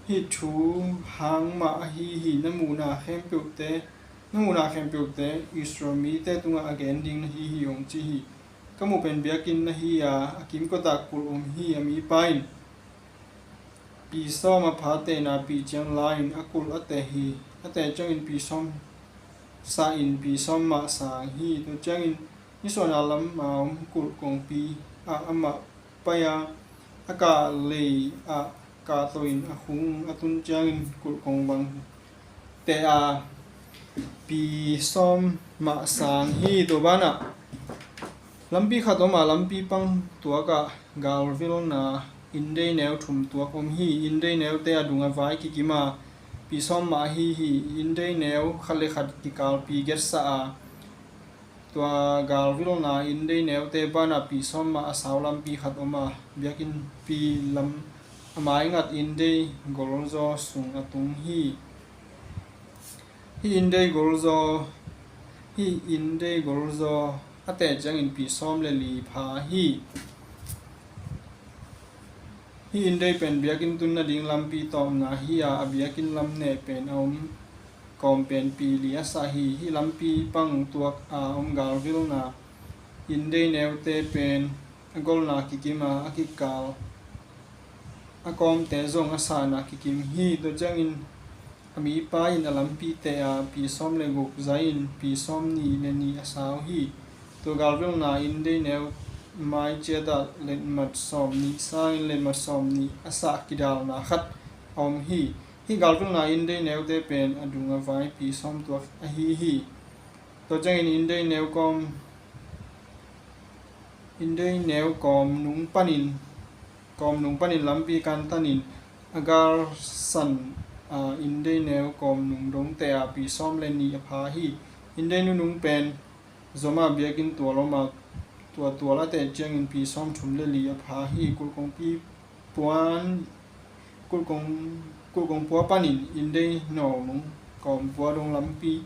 hih thu hang mah ahi hi. Na muhna khempeuhte, na muhna khempeuhte Israel mite tungah a gen ding na hi hi, hong ci hi. Ka muh pen biakinn na hi a, a kimkotah kulh om hi. A mipa in pi sawm a pha tehna pi ciang la-in a kulh a teh hi. A teh ciangin pi sawm sa-in pi sawm mah sang hi. Tua ciangin nisuahna lam a om kulh kongpi ah amah pai a, a kah lei ah kahto in a khung a tun ciangin kulh kong bang teh a, pi sawm mah sang hi. Tua banah lampi khat om a, lampi pang tuakah galvilna inndei neu thum tuak om hi. Inndei neute a dungah vai kikim a, pi sawm mah ahi hi. Inndei neu khat le khat kikalpi getsah a, Tua galvilna inndei neute banah pi sawm mah a sau lampi khat om a, biakinnpi lam a maingat inndei golzaw sung a tung hi. Hih inndei golzaw, hih inndei golzaw a teh ciangin pi sawm le li pha hi. Hih inndei pen biakinn tun nading lampi tawpna hi a, a biakinn lam neh pen a om kawm pen pi li a sah hi. Hih lampi pang tuak a om galvilna inndei neute pen a golna kikim a, a kikal a kawmte zong a sahna kikim hi. Tua ciangin a mipa in a lampi teh a, pi sawm le guk zai in pi sawm nih le nih a sau hi. Tua galvilna inndei neu mai ciat ah letmat sawm nih sangin letmat sawm nih a sah kidalna khat a om hi. Hih galvilna inndei neute pen a dung a vai pi sawm tuak ahi hi. Tua ciangin inndei neu kawm, inndei neu kawm nung panin, kawm nung panin lampi kantanin a galsan a inndei neu kawm nung dongte a pi sawm le nih a pha hi. Inndei nunung pen zom a biakinn tual om a, tua tual a teh ciangin pi sawm thum le li a pha hi. Kulhkongpi puan, kulhkong, kulhkong pua panin inndei nawl nung kawm pua dong lampi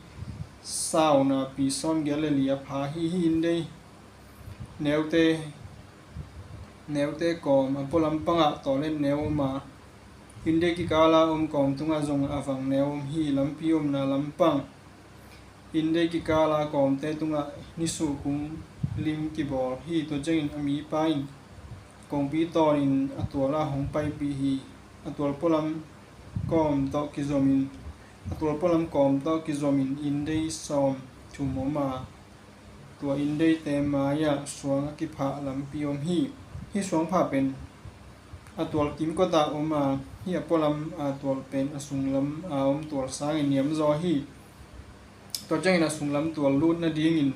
sauna pi sawm giat le li a pha hi. Hih inndei neute, neute kawm a pualam pangah tawlet neu om a, inndei kikala om kawm tungah zong a vang neu om hi. Lampi omna lampang inndei kikala kawmte tungah nisuh kung lim kibawl hi. Tua ciangin a mipa in kongpi tawnin a tual ah hong paipih hi. A tual pualam kawm tawh kizomin, a tual pualam kawm tawh kizomin inndei sawm thum om a, tua inndeite mai-ah suang a kiphah lampi om hi. Hih suang phah pen a tual kimkot ah om a, hih a pualam a tual pen a sunglam a om tual sangin niamzaw hi. Tua ciangin a sunglam tual lut nadingin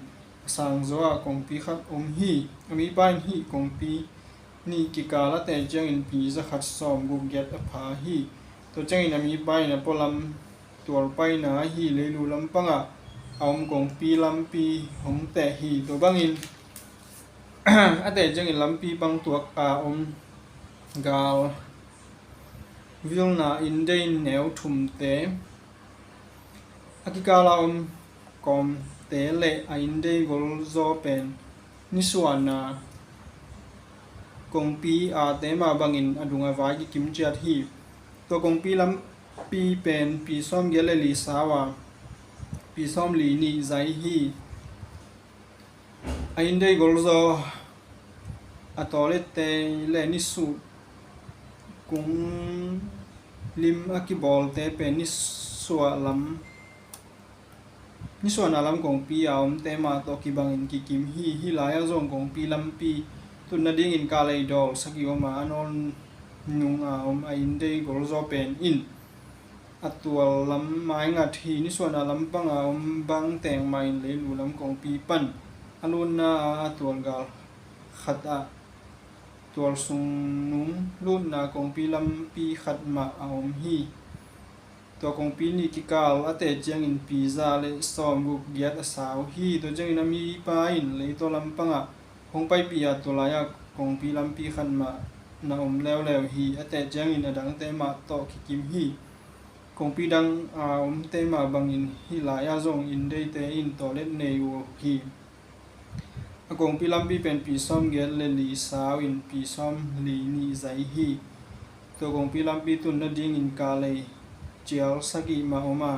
a sangzaw ah kongpi khat om hi. A mipa in hih kongpi nih kikal a teh ciangin pi za khat sawm guk giat a pha hi. Tua ciangin a mipa in a pualam tual paina ahi leilu lampangah a om kongpi lampi hong teh hi. Tua bangin a teh ciangin lampi pang tuak a om galvilna inndei neu thumte, a kikala om kawmte le a inndei golzaw pen nisuahna kongpi ate mah bangin a dung a vai kikim ciat hi. Tua kongpi lampi pen pi sawm giat le li sau a, pi sawm li nih zai hi. A inndei golzaw a tawlette le nisuh kung lim a kibawlte pen nisuah lam, nisuahna lam kongpi a omte mah tawh kibangin kikim hi. Hih lai-ah zong kongpi lampi tut nadingin kalei dawl sagih om a, a nawl nung a om a inndei golzaw pen in a tual lam maingat hi. Nisuahna lampang a om bang teng mah in leilu lam kongpi pan a lutna a, a tual gal khat ah tual sung nung lutna kongpi lampi khat mah a om hi. Tua kongpi nih kikal a teh ciangin pi za le sawm guk giat a sau hi. Tua ciangin a mipa in leitaw lampangah hong paipih a, tua lai-ah kongpi lampi khat mah na om leuleu hi. A teh ciangin a dangte mah tawh kikim hi. Kongpi dang a omte mah bangin hih lai-ah zong indeite in tawlet nei uh hi. A kongpi lampi pen pi sawm giat le li sau in pi sawm li nih zai hi. Tua kongpi lampi tun nadingin kalei cial sagih mah om a,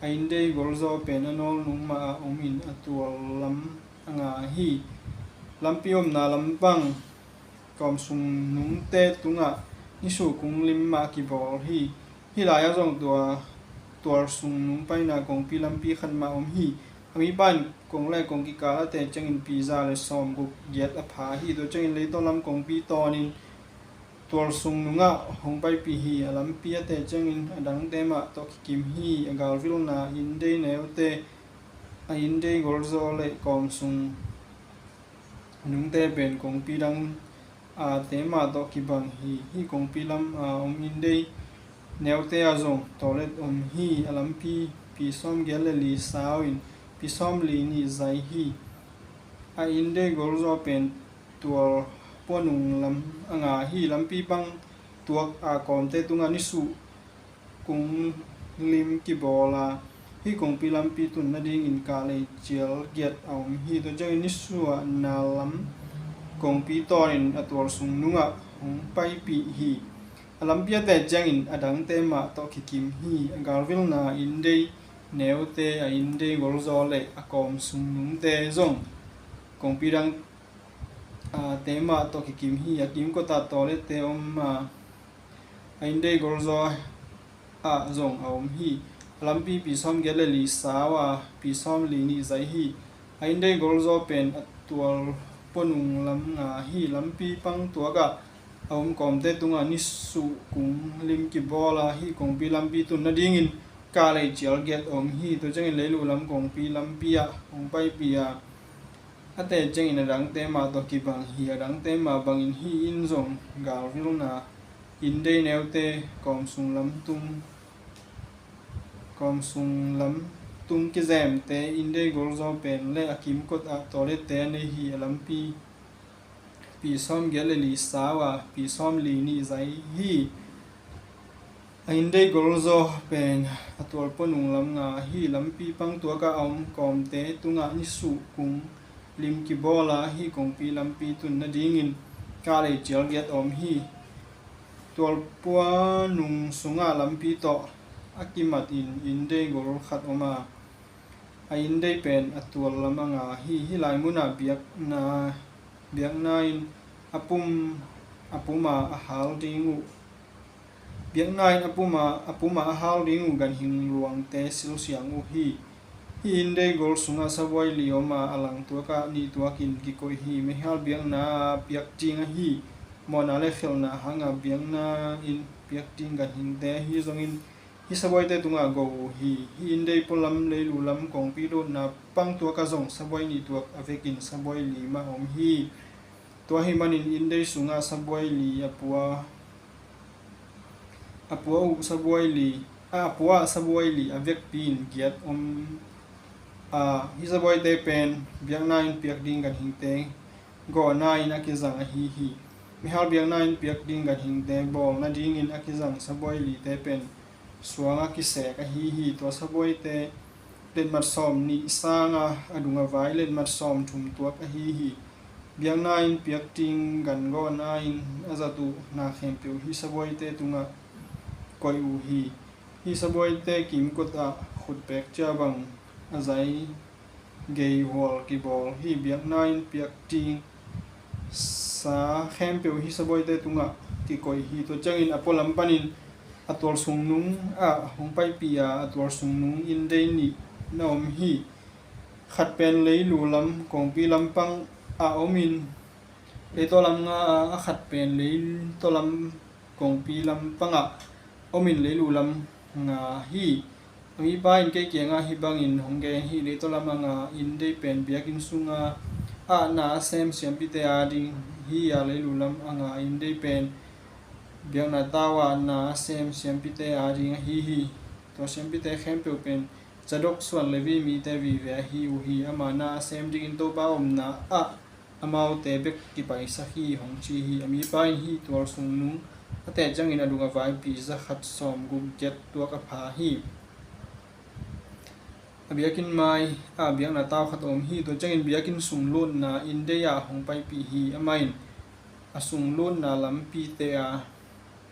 a indei golzaw pen a nawl nung mah a om in a tual lam a nga hi. Lampi omna lampang kawm sung nungte tungah nisuh kung lim mah kibawl hi. Hih lai-ah zong tua tual sung nung paina kongpi lampi khat mah om hi. A mipa in kong le kong kikal a teh ciangin pi za le sawm guk giat a pha hi. Tua ciangin leitaw lam kongpi tawnin tual sung nungah hong paipih hi. A lampi a teh ciangin a dangte mah tawh kikim hi. A galvilna indei neute, a indei golzaw le kawm sung nungte pen kongpi dang a te mah tawh kibang hi. Hih kongpi lam a om indei neute ah zong tawlet om hi. A lampi pi sawm giat le li sau in pi sawm li nih zai hi. A inndei golzaw pen tual puanung lam a nga hi. Lampi pang tuak a kawmte tungah nisuh kung lim kibawl a, hih kongpi lampi tun nadingin kahlei cial giat a om hi. Tua ciangin nisuahna lam kongpi tawnin a tual sung nungah hong paipih hi. A lampi a teh ciangin a dangte mah tawh kikim hi. A galvilna inndei neute, a inndei golzaw le a kawm sung nungte zong kongpi dang a, te mah tawh kikim hi. A kimkotah tawlette om a, a inndei golzaw ah zong a om hi. A lampi pi sawm giat le li sau a, pi sawm li nih zai hi. A inndei golzaw pen a tual puanung lam nga hi. Lampi pang tuakah a om kawmte tungah nisuh kung lim kibawl a, hih kongpi lampi tun nadingin kahlei cial giat a om hi. Tua ciangin leilu lam kongpi lampi ah hong paipih a, a teh ciangin a dangte mah tawh kibang hi. A dangte mah bangin hih in zong galvilna inndei neute, kawm sung lam tung, kawm sung lam tung kizemte, inndei golzaw pen le a kimkotah tawlette a nei hi. A lampi pi sawm giat le li sau a, pi sawm li nih zai hi. A inndei golzaw pen a tual puanung lam nga hi. Lampi pang tuakah a om kawmte tungah nisuh kung lim kibawl a, hih kongpi lampi tun nadingin kahlei cial giat a om hi. Tual puanung sungah lampi tawh a kimatin inndei gol khat om a, a inndei pen a tual lam a nga hi. Hih lai munah biakna, biakna in a pum, a pum a, a hal ding uh, biakna in a pum a, a pum a, a hal ding uh ganhing luangte silsiang uh hi. Hih inndei gol sungah sabuai li om a, a langtuakah nihtuakin kikoih hi. Meihal biakna ah piak ding ahi, mawhna le khelhna hanga biakna in piak ding ganhingte ahi zongin, hih sabuaite tungah go uh hi. Hih inndei pualam leilu lam kongpi lutna pang tuakah zong sabuai nih tuak a vekin sabuai li mah om hi. Tua ahih manin inndei sungah sabuai li a pua, a pua uh sabuai li, a, a pua ah sabuai li a vekpi in giat om a, hih sabuaite pen biakna in piak ding ganhingte gawhna in a kizang ahi hi. Meihal biakna in piak ding ganhingte bawl nadingin a kizang sabuai lite pen suang a kisek ahi hi. Tua sabuaite letmat sawm nih sanga a dung a vai letmat sawm thum tuak ahi hi. Biakna in piak ding gan gawhna in a zat uh na khempeuh hih sabuaite tungah koih uh hi. Hih sabuaite kimkotah khutpek cia bang a zai gei hual kibawl hi. Biakna in piak ding sa khempeuh hih sabuaite tungah kikoih hi. Tua ciangin a pualam panin a tual sung nung ah hong paipih a, a tual sung nung inndei nih na om hi. Khat pen leilu lam kongpi lampang ah omin leitaw lam nga a, a khat pen leitaw lam kongpi lampangah omin leilu lam nga hi. A mipa in kei kiangah hih bangin hong gen hi. Leitaw lam a nga inndei pen biakinn sunga ah na a sem siampite a ding hi a, leilu lam a nga inndei pen biakna tau ah na a sem siampite a ding ahi hi. Tua siampite khempeuh pen Zadok suan Levi mite vive ahi uh hi. Amah na a sem dingin Topa omna ah amaute bek kipaisak hi, hong ci hi. A mipa in hih tual sung nung a teh ciangin a dung a vaipi za khat sawm guk giat tuak a pha hi. A biakinn mai ah biakna tau khat a om hi. Tua ciangin biakinn sung lutna inndei ah hong paipih hi. Amah in a sung lutna lampi teh a,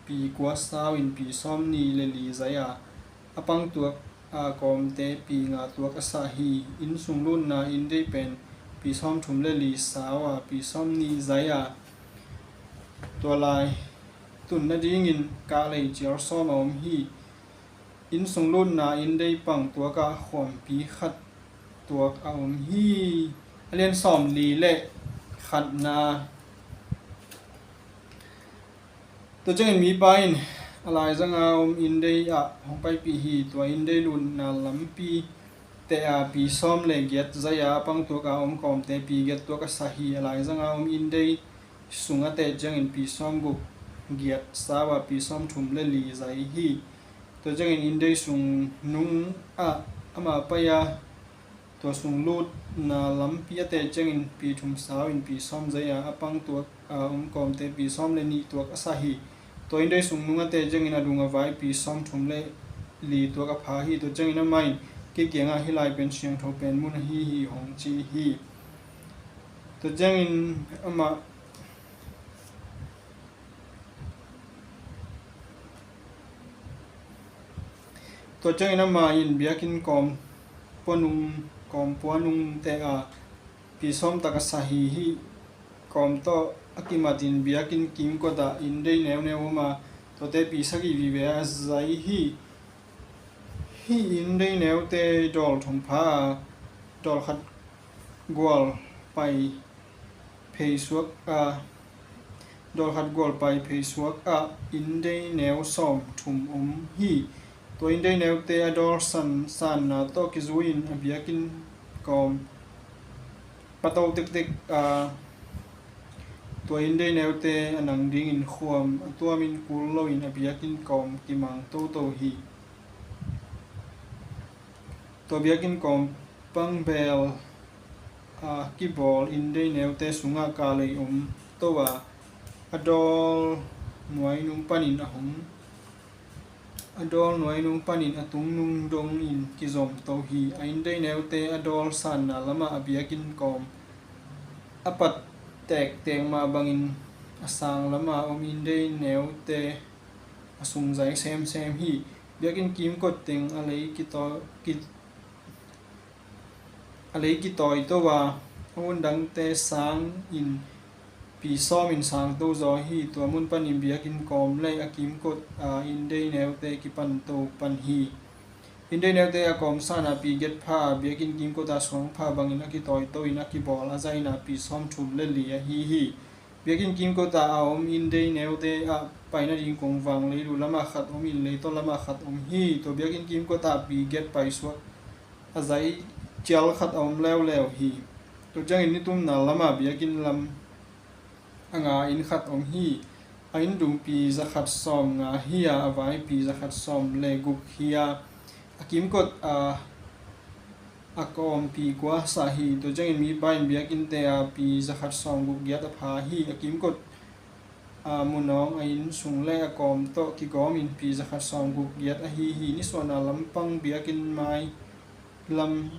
pi kua sau in pi sawm nih le li zai a, a pang tuak a kawmte pi nga tuak a sah hi. Inn sung lutna inndei pen pi sawm thum le li sau a, pi sawm nih zai a, tua lai tun nadingin kahlei cial sawm a om hi. Inn sung lutna inndei pang tuakah khuampi khat tuak a om hi. A lian sawm li le khatna. Tua ciangin mipa in a laizanga om inndei ah hong paipih hi. Tua inndei lutna lampi teh a pi sawm le giat zai a, a pang tuak a om kawmte pi giat tuak a sah hi. A laizanga om inndei sung a teh ciangin pi sawm guk giat sau a, pi sawm thum le li zai hi. Tua ciangin inndei sung nung ah amah pai a, Tua sung lutna lampi a teh ciangin pi thum sau in pi sawm zai a, a pang tuak a om kawmte pi sawm le nih tuak a sa hi. Tua inndei sung nung a teh ciangin a dung a vai pi sawm thum le li tuak a pha hi. Tua ciangin amah in kei kiangah, "Hih lai pen siangtho pen mun ahi hi," hong ci hi. Tua ciangin amah Tua ciangin amah in biakinn kawm puanung, kawm puanung teh a pi sawm tak a sa hi. Hih kawm tawh a kimatin biakinn kimkot ah inndei neuneu om a, tuate pi sagih vive a zai hi. Hih inndei neute dawl thum pha a, dawl khat gual pai phei suak a, dawl khat gual pai phei suak ah inndei neu sawm thum om hi. Tua inndei neute a dawl san, sanna tawh kizui-in a biakinn kawm pato tektek a, tua inndei neute a nang dingin khuam a tuamin kul loin a biakinn kawm kimang toto hi. Tua biakinn kawm pangbel a kibawl inndei neute sungah kalei om to a, a dawl nuainung panin a hong, a dawl nuainung panin a tungnung dongin kizom to hi. A inndei neute a dawl sanna lamah a biakinn kawm a pat tektek mah bangin a sang lamah om inndei neute a sung zai semsem hi. Biakinn kimkot teng a lei kitawi, ki, a lei kitawi to a, a undangte sangin pi sawmin sang to zaw hi. Tua mun panin biakinn kawm le a kimkot a inndei neute kipan to pan hi. Inndei neute a kawm sanna pi giat pha a, biakinn kimkot a suang pha bangin a kitawi to in a kibawl a zaina pi sawm thum le li ahi hi. Biakinn kimkot ah a om inndei neute ah pai nading kongvang leilu lamah khat om in, leitaw lamah khat om hi. Tua biakinn kimkot ah pi giat pai suak a zai cial khat a om leuleu hi. Tua ciangin nitumna lamah biakinn lam a nga inn khat om hi. A inn dung pi za khat sawm nga hi a, a vai pi za khat sawm le guk hi a, a kimkot a a kawm pi kua sa hi. Tua ciangin mipa in biakinnte a pi za khat sawm guk giat a pha hi. A kimkot a mun awng a inn sung le a kawm tawh kigawmin pi za khat sawm guk giat ahi hi. Nisuahna lampang biakinn mai lam,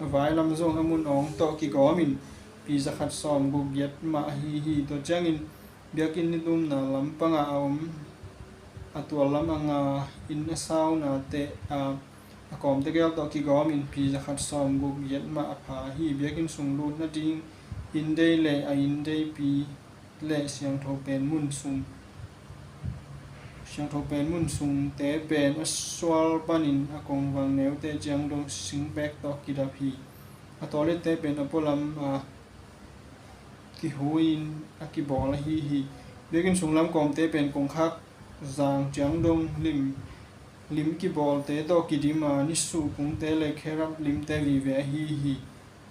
a vai lam zong a mun awng tawh kigawmin pi za khat sawm guk giat mah ahi hi. Tua ciangin biakinn nitumna lampangah a om a tual lam a nga inn a sauna teh a, a kawmte gel tawh kigawmin pi za khat sawm guk giat mah a pha hi. Biakinn sung lut nading inndei le a inndeipi le siangtho pen mun sung, siangtho pen mun sungte pen a sual panin a kongvang neute ciang dong singpek tawh kidap hi. A tawlette pen a pualam a kihui-in a kibawl ahi hi. Biakinn sunglam kawmte pen kongkhak zang ciang dong lim, lim kibawlte tawh kidim a, nisuh kungte le kherap limte vive ahi hi.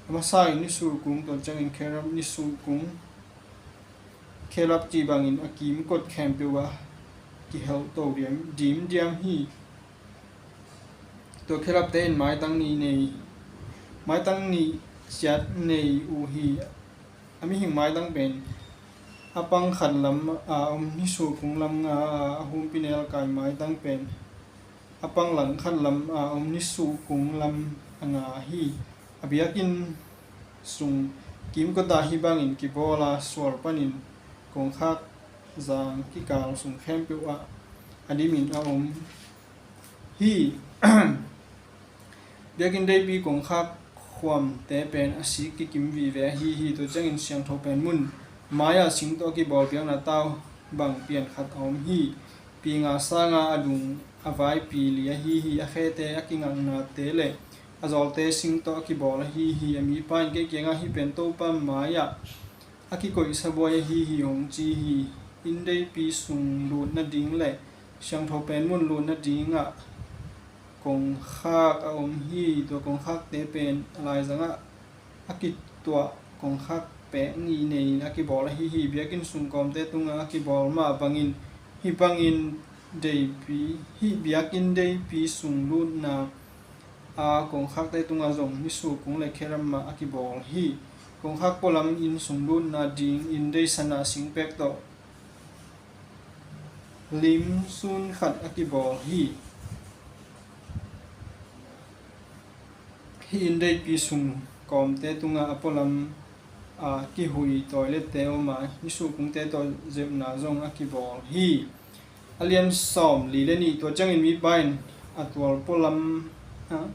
A masa in nisuh kung, tua ciangin kherap, nisuh kung, kherap cih bangin a kimkot khempeuh ah kihelh to diam, dimdiam hi. Tua kherapte in maitang nih nei, maitang nih ciat nei uh hi. A mihing maitang pen a pang khat lam a om nisuh kung lam nga a, a humpi nelkai maitang pen a pang lang khat lam a om nisuh kung lam a nga hi. A biakinn sung kimkot ah hih bangin kibawl a, sual panin kongkhak zang kikal sung khempeuh ah a dimin a om hi. Biakinn deipi kongkhak khuamte pen a sik kikim vive ahi hi. Tua ciangin siangtho pen mun mai-ah sing tawh a kibawl biakna tau bang pian khat a om hi. Pi nga sanga a dung a vai pi li ahi hi. A khete a kingaknate le a zawlte sing tawh a kibawl ahi hi. A mipa in kei kiangah, "Hih pen Topa mai-ah a kikoihsa buai ahi hi," hong ci hi. Inndeipi sung lut nading le siangtho pen mun lut nadingah kongkhak a om hi. Tua kongkhakte pen a laizangah a kituah kongkhak pek nih nei-in a kibawl ahi hi. Biakinn sung kawmte tungah a kibawl mah bangin hih bangin deipi, hih biakinn deipi sung lutna a kongkhakte tungah zong nisukung le kherama a kibawl hi. Kongkhak pualam inn sung lutna ding inn deihsana singpek tawh lim sun khat a kibawl hi. Hih inn deipi sung kawmte tungah a pualam a kihui toilette om a, nisukungte tawh zepna zong a kibawl hi. A lian sawm li le nih. Tua ciangin mipa in a tual pualam, a,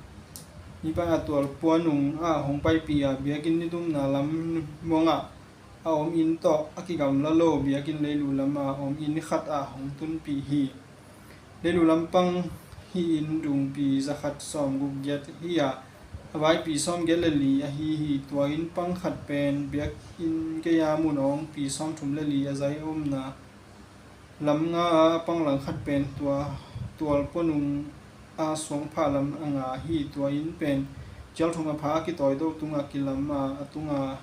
mipa in a tual puanung ah hong paipih a, biakinn nitumna lam mongah a om inn tawh a kigamla lo biakinn leilu lamah a om inn khat ah hong tunpih hi. Leilu lampang hih inn dungpi zakhat sawmguk giat hi a, a vaipi sawmgiat le li ahi hi. Tua inn pang khat pen biakinn gei-a mun awngpi sawmthum le li a zai a omna lam nga a, a pang langkhat pen tua tual puanung a suangphah lam a nga hi. Tua inn pen cial thum a pha a kitawi to tungah kilam a, a tunga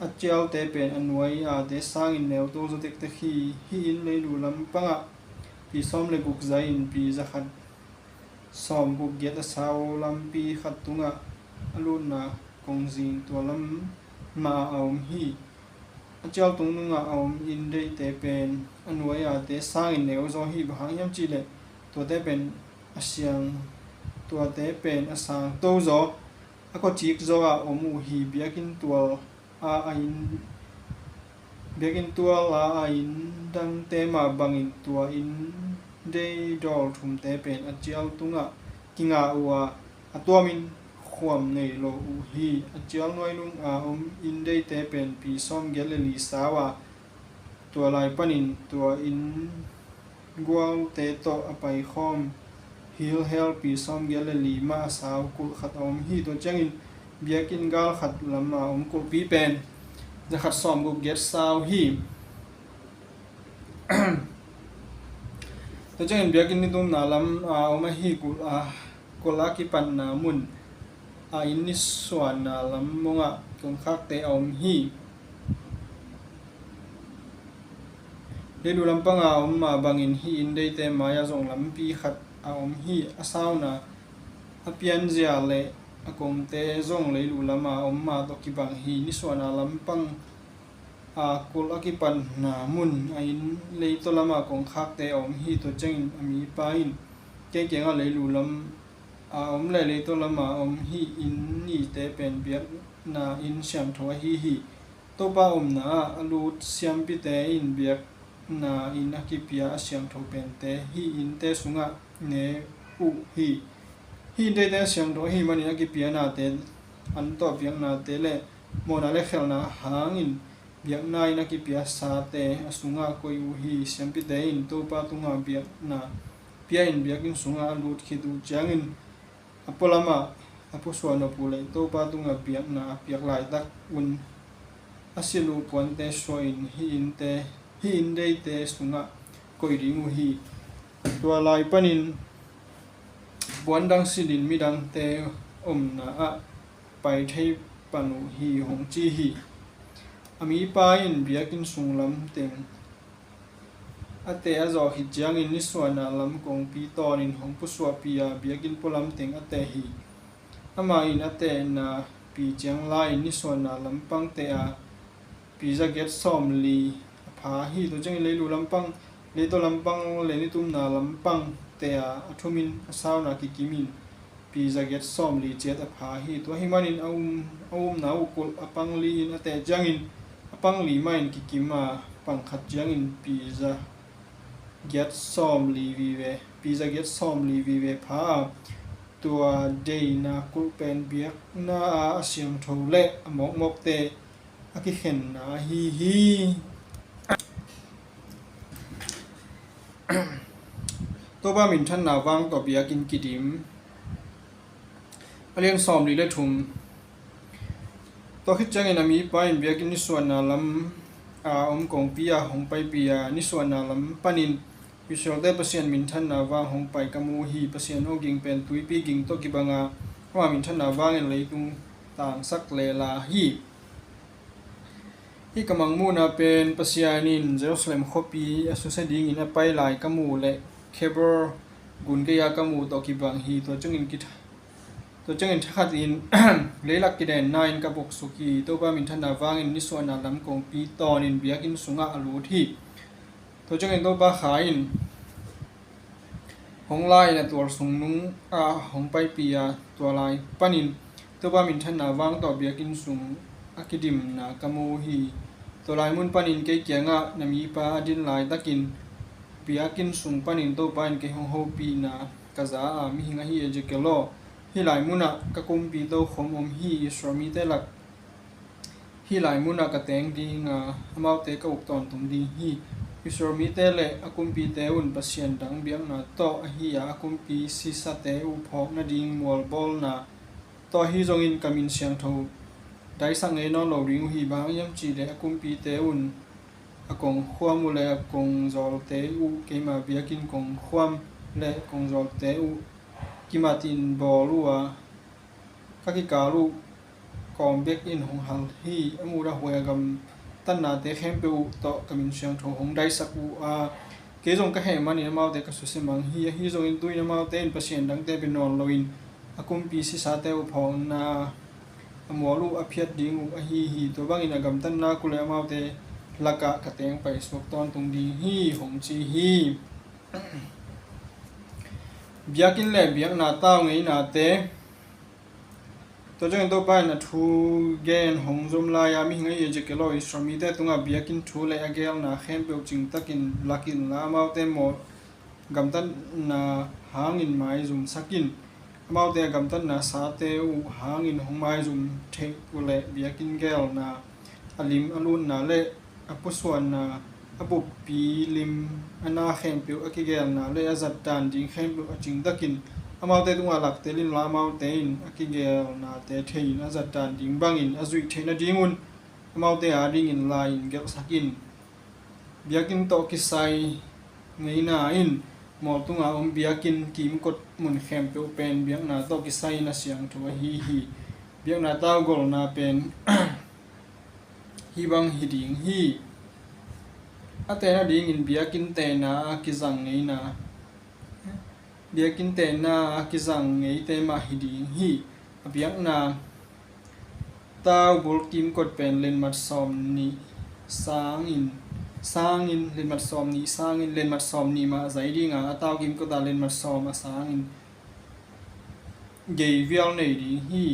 a cialte pen a nuai a te sangin neu to zaw tektek hi. Hih inn leilu lampangah pi sawm le guk zai-in pi zakhat sawmguk giat a sau lampi khat tungah a lutna kongzing tua lam mah a om hi. A cial tungnungah a om inn deihte pen a nuai a te sangin neu zaw hi. Bang hang hiam cihleh tuate pen a siang, tuate pen a sang to zaw, a kawcik zaw a om uh hi. Biakinn tual a a inn, biakinn tual a a inn dangte mah bangin tua inn dei dawl thumte pen a cial tungah kinga uh a, a tuamin khuam nei lo uh hi. A cial nuainung a om inn deite pen pi sawmgiat le li sau a, tua lai panin tua inn gualte tawh a paikhawm hilhel pi sawmgiat le li mah a sau kulh khat a om hi. Tua ciangin biakinn gal khat lam a om kulhpi pen zakhat sawmguk giat sau hi. Tua ciangin biakinn nitumna lam a om ahi kulh a, kulh a kipatna mun a inn nisuanna lam mongah kongkhakte a om hi. Leilu lampang a om mah bangin hih inn deite mai-ah zong lampi khat a om hi. A sauna a pianzia le a kongte zong leilu lam a om mah tawh kibang hi. Nisuanna lampang a kulh a kipatna mun a inn leitaw lam a kongkhakte a om hi. Tua ciangin a mipa in kei kiangah leilu lam a om le leitaw lam a om hih inn nihte pen biakna inn siangtho ahi hi. Topa omna ah a lut siampite in biakna inn a kipia a siangtho pente hih innte sungah ne uh hi. Hih inn deite siangtho ahih manin a kipia nate an tawh biaknate le mawhna le khelhna hangin biakna inn a kipia sate a sungah koih uh hi. Siampite in Topa tungah biakna pia in biakinn sungah a lut khit uh ciangin a pualamah a pusuah nop uh leh Topa tungah biakna a piak laitak un a silh uh puante suahin hih innte, hih inn deite sungah koih ding uh hi. Tua lai panin puan dang silhin midangte omna ah pai thei pan uh hi, hong ci hi. A mipa in biakinn sunglam teng a teh a zawh khit ciangin nisuahna lam kongpi tawnin hong pusuahpih a, biakinn pualam teng a teh hi. Amah in a tehna pi ciang lai-in nisuahna lampang teh a, pi zagiat sawmli a pha hi. Tua ciangin leilu lampang, leitaw lampang le nitumna lampang teh a, a thumin a sauna kikimin pi zagiat sawmli ciat a pha hi. Tua ahih manin a um, a umna uh kulh a pangli in a teh ciangin a pangli mah in kikim a, pang khat ciangin pi zagiat sawmli vive, pi zagiat sawmli vive pha a, tua deihna kulh pen biakna a a siangtho le a mawkmawkte a kikhenna ahi hi. Topa minthanna vang tawh biakinn kidim. A lian sawmli le thum. Tua khit ciangin a mipa in biakinn nisuahna lam a om kongpi ah hong paipih a, nisuahna lam panin Israelte Pasian minthanna vang hong pai ka mu hi. Pasian awging pen tuipi ging tawh kibang a, ama minthanna vangin leitung tangsak lela hi. Hih ka mangmuhna pen Pasian in Jerusalem khuapi a susia dingin a pai lai ka muh leh Hebron gun gei-a ka muh tawh kibang hi. Tua ciangin kitha-, Tua ciangin thakhatin leilak kidenna in ka boksuk hi. Topa minthanna vangin nisuahna lam kongpi tawnin biakinn sungah a lut hi. Tua ciangin Topa Kha in hong la-in a tual sung nungah hong paipih a, tua lai panin Topa minthanna vang tawh biakinn sung a kidimna ka mu hi. Tua lai mun panin kei kiangah na mipa a din laitakin biakinn sung panin Topa in kei hong hopihna ka za a, mihing ahi Ezekiel aw, hih lai munah ka kumpi tokhom om hi. Israel mite lak hih lai munah ka teng ding a, amaute ka uk tawntung ding hi. Israel mite le a kumpite un pasian dang biakna tawh ahi a, a kumpi sisate uh phawk nading mualbawlna tawh ahi zongin ka min siangtho daisak ngei nawn lo ding uh hi. Bang hang hiam cih leh a kumpite un a kongkhuam uh le a kongzawlte uh keima biakinn kongkhuam le kongzawlte uh kimatin bawl uh a, ka kikal uh kawm bek in hong hal hi. A mudah huai a gamtatnate khempeuh uh tawh ka min siangtho hong daisak uh a, kei zong ka heh manin amaute ka susia mang hi. Ahi zongin tu-in amaute in pasian dangte pia nawn loin a kumpi sisate uh phawkna a mual uh a phiat ding uh ahi hi. Tua bangin a gamtatna uh le amaute lakah ka teng paisuak tawntung ding hi, hong ci hi. Biakinn le biakna tau ngeinate. Tua ciangin Topa in a thu gen hong zom lai-a, mihing ahi Ezekiel aw, Israel mite tungah biakinn thu le a gelna khempeuh cingtakin lak inla, amaute maw gamtatna hangin maizumsak in. Amaute a gamtatna sate uh hangin hong maizum theih uh leh biakinn gelna, a lim a lutna le a pusuanna, a buppi lim a na khempeuh, a kigelna le a zatdan ding khempeuh a cingtakin amaute tungah laktel inla, amaute in a kigelnate thei-in a zatdan ding bangin a zuih theih nadingun amaute adingin lai-in gelhsak in. Biakinn tawh kisai ngeina in mual tunga om biakinn kimkot mun khempeuh pen biakna tawh kisai-in a siangtho ahi hi. Biakna tau golna pen hih bang hi ding hi. A tena dingin biakinn tena a kizang ngeina, biakinn tena a kizang ngeite mah hi ding hi. A biakna tau bul kimkot pen lenmat sawm nih sangin, sangin, lenmat sawm nih sangin, lenmat sawm nih mah zai dinga, a tau kimkot a lenmat sawm a sangin gei vial nei ding hi.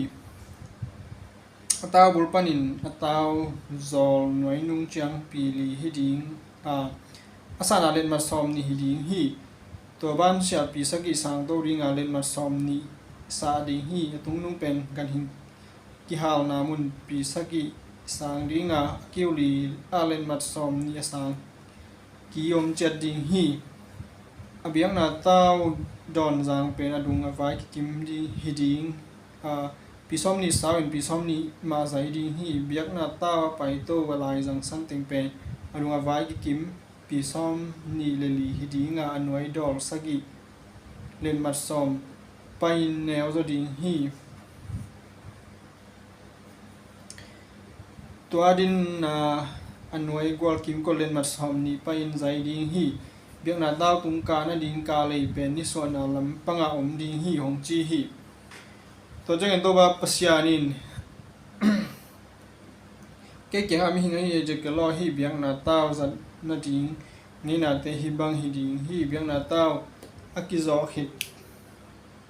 A tau bul panin a tau zawl nuai nung ciang pi li hi ding a, a sana lenmat sawm nih hi ding hi. Tua ban siah pi sagih sang to dinga, lenmat sawm nih sa ding hi. A tungnung pen ganhing kihalna mun pi sagih sang dinga, a kiu li a lenmat sawm nih a sang ki om ciat ding hi. A biakna tau dawnzang pen a dung a vai kikim ding hi ding a, pi sawm nih sau in pi sawm nih mah zai ding hi. Biakna tau a paito a laizang santeng pen a dung a vai kikim pi sawm nih le li hi dinga, a nuai dawl sagih lenmat sawm pai-in neu zaw ding hi. Tua dinna a nuai gual kimkot lenmat sawm nih pai-in zai ding hi. Biakna tau tungka nading ka lei pen nisuahna lam panga om ding hi, hong ci hi. Tua ciangin Topa Pasian in kei kiangah, mihing ahi Ezekiel aw, hih biakna tau zat nading ngeinate hih bang hi ding hi. Biakna tau a kizawh khit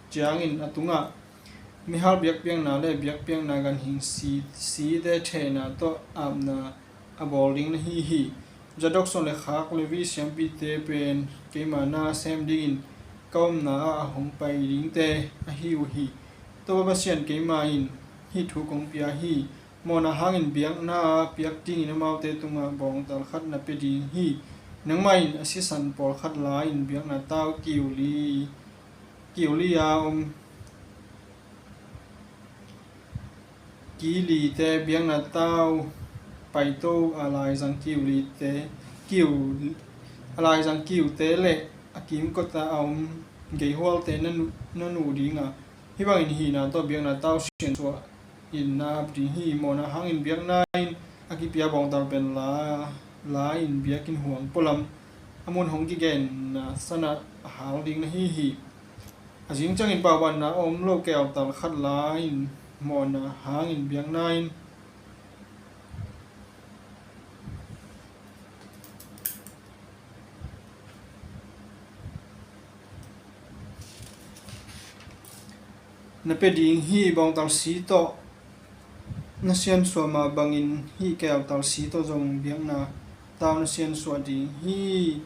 ciangin a tungah mihal biakpiakna le biakpiakna ganhing si, site thehna tawh apna a bawl ding na hi hi. Zadok suan le khak Levi siampite pen keima na sem dingin ka omna ah a hong pai dingte ahi uh hi. Topa Pasian keima in hih thu kong pia hi. Mawhna hangin biakna a piak dingin amaute tungah bawngtal khat na pia ding hi. Nangmah in a sisan pawlkhat la-in biakna tau kiu li, kiu li a om ki lite, biakna tau paito a laizang kiu lite, kiu, a laizang kiute le a kimkot a om geihualte na nu, na nu dinga, hih bangin hihna tawh biakna tau siansuah in na ap ding hi. Mawhna hangin biakna in a kipia bawngtal pen la, la-in biakinn huang pualam a mun hong kigenna sanah a hal ding na hi hi. A zing ciangin paubanna a om lo keeltal khat la in mawhna hangin biakna in na pia ding hi. Bawngtal si tawh na siansuah mah bangin hih keeltal si tawh zong biakna tau na siansuah ding hi.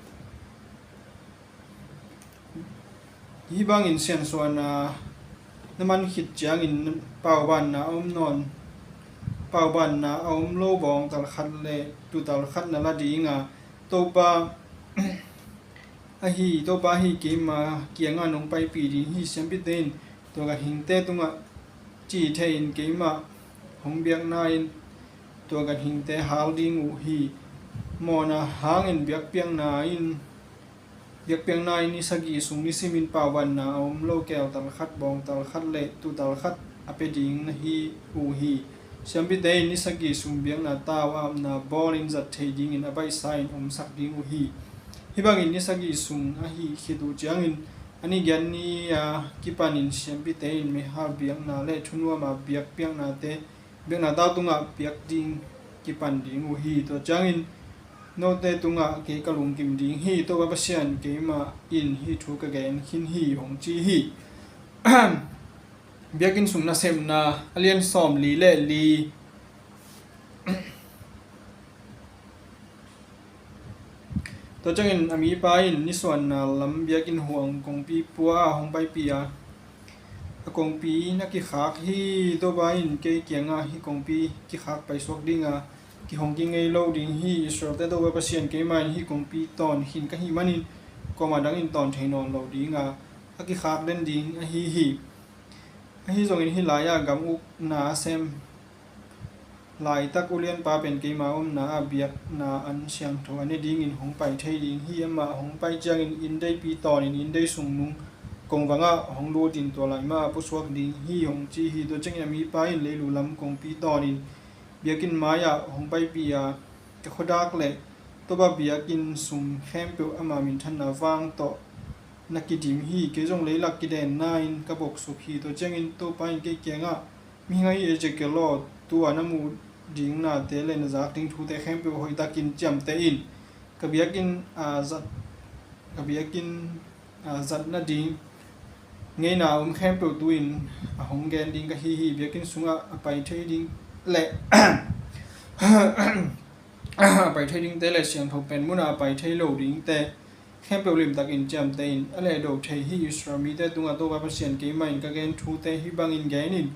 Hih bangin siansuahna na man khit ciangin paubanna a om nawn, paubanna a om lo bawngtal khat le tuutal khat na la ding a, Topa ahi, Topa ahi keima kiangah nong paipih ding hi. Siampite in tua ganhingte tungah cih thei-in keimah hong biakna in tua ganhingte hal ding uh hi. Mawhna hangin biakpiakna in, biakpiakna in ni sagih sung nisimin paubanna a om lo keeltal khat, bawngtal khat le tuutal khat a pia ding na hi uh hi. Siampite in ni sagih sung biakna tau apna bawlin zat thei dingin a baihsa-in omsak ding uh hi. Hih bangin ni sagih sung ahi khit uh ciangin a ni giat ni-a kipanin siampite in meihal biakna le thunuama biakpiaknate, biakna tau tungah piak ding kipan ding uh hi. Tua ciangin note tungah kei ka lungkim ding hi. Topa Pasian keimah in hih thu ka gen khin hi, hong ci hi. Biakinn sung nasepna a lian sawm li le li. Tua ciangin a mipa in nisuanna lam biakinn huang kongpi pua a hong paipih a, a kongpi na kikhak hi. Topa in kei kiangah hih kongpi kikhak paisuak ding a, kihong kingei lo ding hi. Israelte Topa Pasian keimah in hih kongpi tawn khin ka hih manin kuamah dangin tawn thei nawn lo ding a, a kikhak den ding ahi hi. Ahi zongin hih lai-ah gam ukna a sem laitak ulianpa pen keima omna ah biakna an siangtho a ne dingin hong pai thei ding hi. Amah hong pai ciangin inndeipi tawnin inndei sung nung kongvangah hong lutin tua lai mah a pusuak ding hi, hong ci hi. Tua ciangin a mipa in leilu lam kongpi tawnin biakinn mai-ah hong paipih a, ka khuadak le Topa biakinn sung khempeuh ama minthanna vang tawh na kidim hi. Kei zong leilak kidenna in ka boksuk hi. Tua ciangin Topa in kei kiangah, mihing ahi Ezekiel aw, tu-a na muh ding nate le na zak ding thute khempeuh hoihtakin ciamteh in. Ka biakinn a zat, ka biakinn a zat nading ngeina a om khempeuh tu-in a hong gen ding ka hi hi. Biakinn sungah a pai thei ding le a pai thei dingte le siangtho pen munah a pai thei lo dingte khempeuh limtakin ciamteh in. A lehdo thei hi. Israel mite tungah Topa Pasian keimah in ka gen thute hih bangin gen in.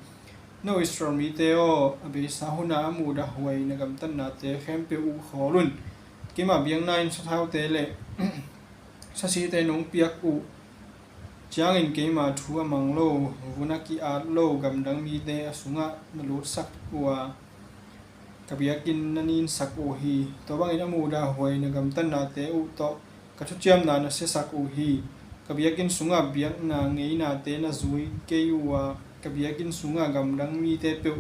No Israel mite aw, a beisa hunah a muhdahhuai na gamtatnate khempeuh uh khawl un. Keima biakna in sathaute le sasite nong piak uh ciangin keima thu a mang lo, vun a ki-at lo gamdang mite a sungah na lutsak uh a, ka biakinn na ninsak uh hi. Tua bangin a muhdahhuai na gamtatnate uh tawh ka thuciamna na siasak uh hi. Ka biakinn sungah biakna ngeinate na zui kei uh a, ka biakinn sungah gamdang mite peuh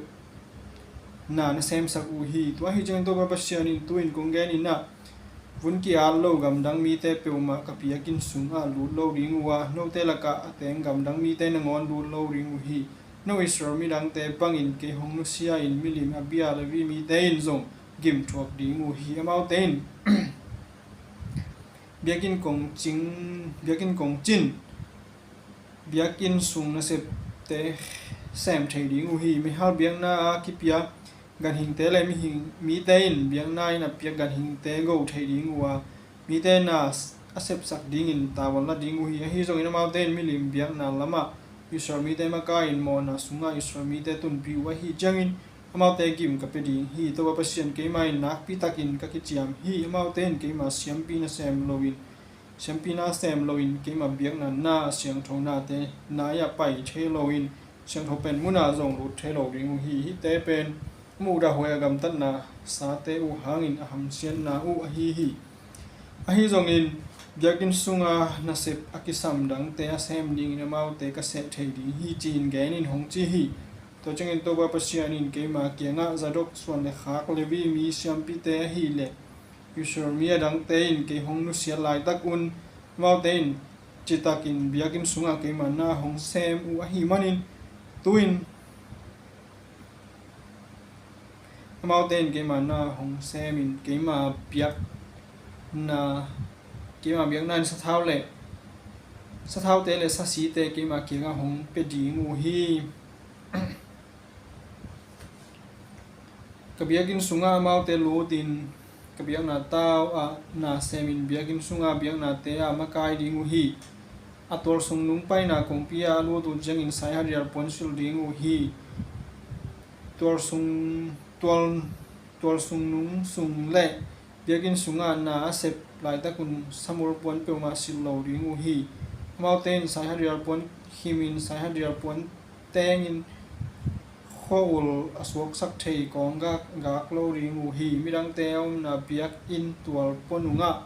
na na semsak uh hi. Tua ahi ciangin Topa Pasian in tu-in kong gen in ah, vun ki-at lo gamdang mite peuhmah ka biakinn sungah lut lo ding uh a, note lakah a teng gamdang mite nangawn lut lo ding uh hi. No Israel midangte bangin kei hong nusia-in milim a bia Levi mite in zong gimthuak ding uh hi. Amaute in biakinn kongcing, biakinn kongcin, biakinn sung nasepte sem thei ding uh hi. Meihal biakna a kipia ganhingte le mihing, mite in biakna in a piak ganhingte go thei ding uh a, mite na a sepsak dingin tavuan la ding uh hi. Ahi zongin amaute in milim biakna lamah Israel mite makai-in mawhna sungah Israel mite tunpih uh ahi ciangin amaute gim ka pia ding hi. Topa Pasian keimah in nakpi takin ka kiciam hi. Amaute in keima siampi na sem loin, siampi na sem loin keima biakna na a siangtho nate nai-ah pai thei loin siangtho pen munah zong lut thei lo ding uh hi. Hihte pen a muhdahhuai a gamtatna sate uh hangin a hamsiatna uh ahi hi. Ahi zongin biakinn sunga nasep a kisam dangte a sem dingin amaute ka seh thei ding hi, ci-in gen in, hong ci hi. Tua ciangin Topa Pasian in keima kiangah, Zadok suan le khak Levi mi siampite ahih leh Israel mi a dangte in kei hong nusiat laitak un amaute in citakin biakinn sungah keima na hong sem uh ahih manin, tu-in amaute in keima na hong semin, keima biakna, keima biakna in sathau le, sathaute le sasite keima kiangah hong pia ding uh hi. Ka biakinn sungah amaute lutin, ka biakna tau ah na semin, biakinn sunga biaknate ah makai ding uh hi. A tualsung nung paina kongpi ah a lut uh ciangin saihadial puan silh ding uh hi. Tualsung, tual, tualsung nung sung le biakinn sungah na a sep laitakun samul puan peuhmah silh lo ding uh hi. Amaute in saihadial puan khimin, saihadial puan tengin khua-ul a suaksak thei kawnggak gak lo ding uh hi. Midangte a omna biakinn tual pua nungah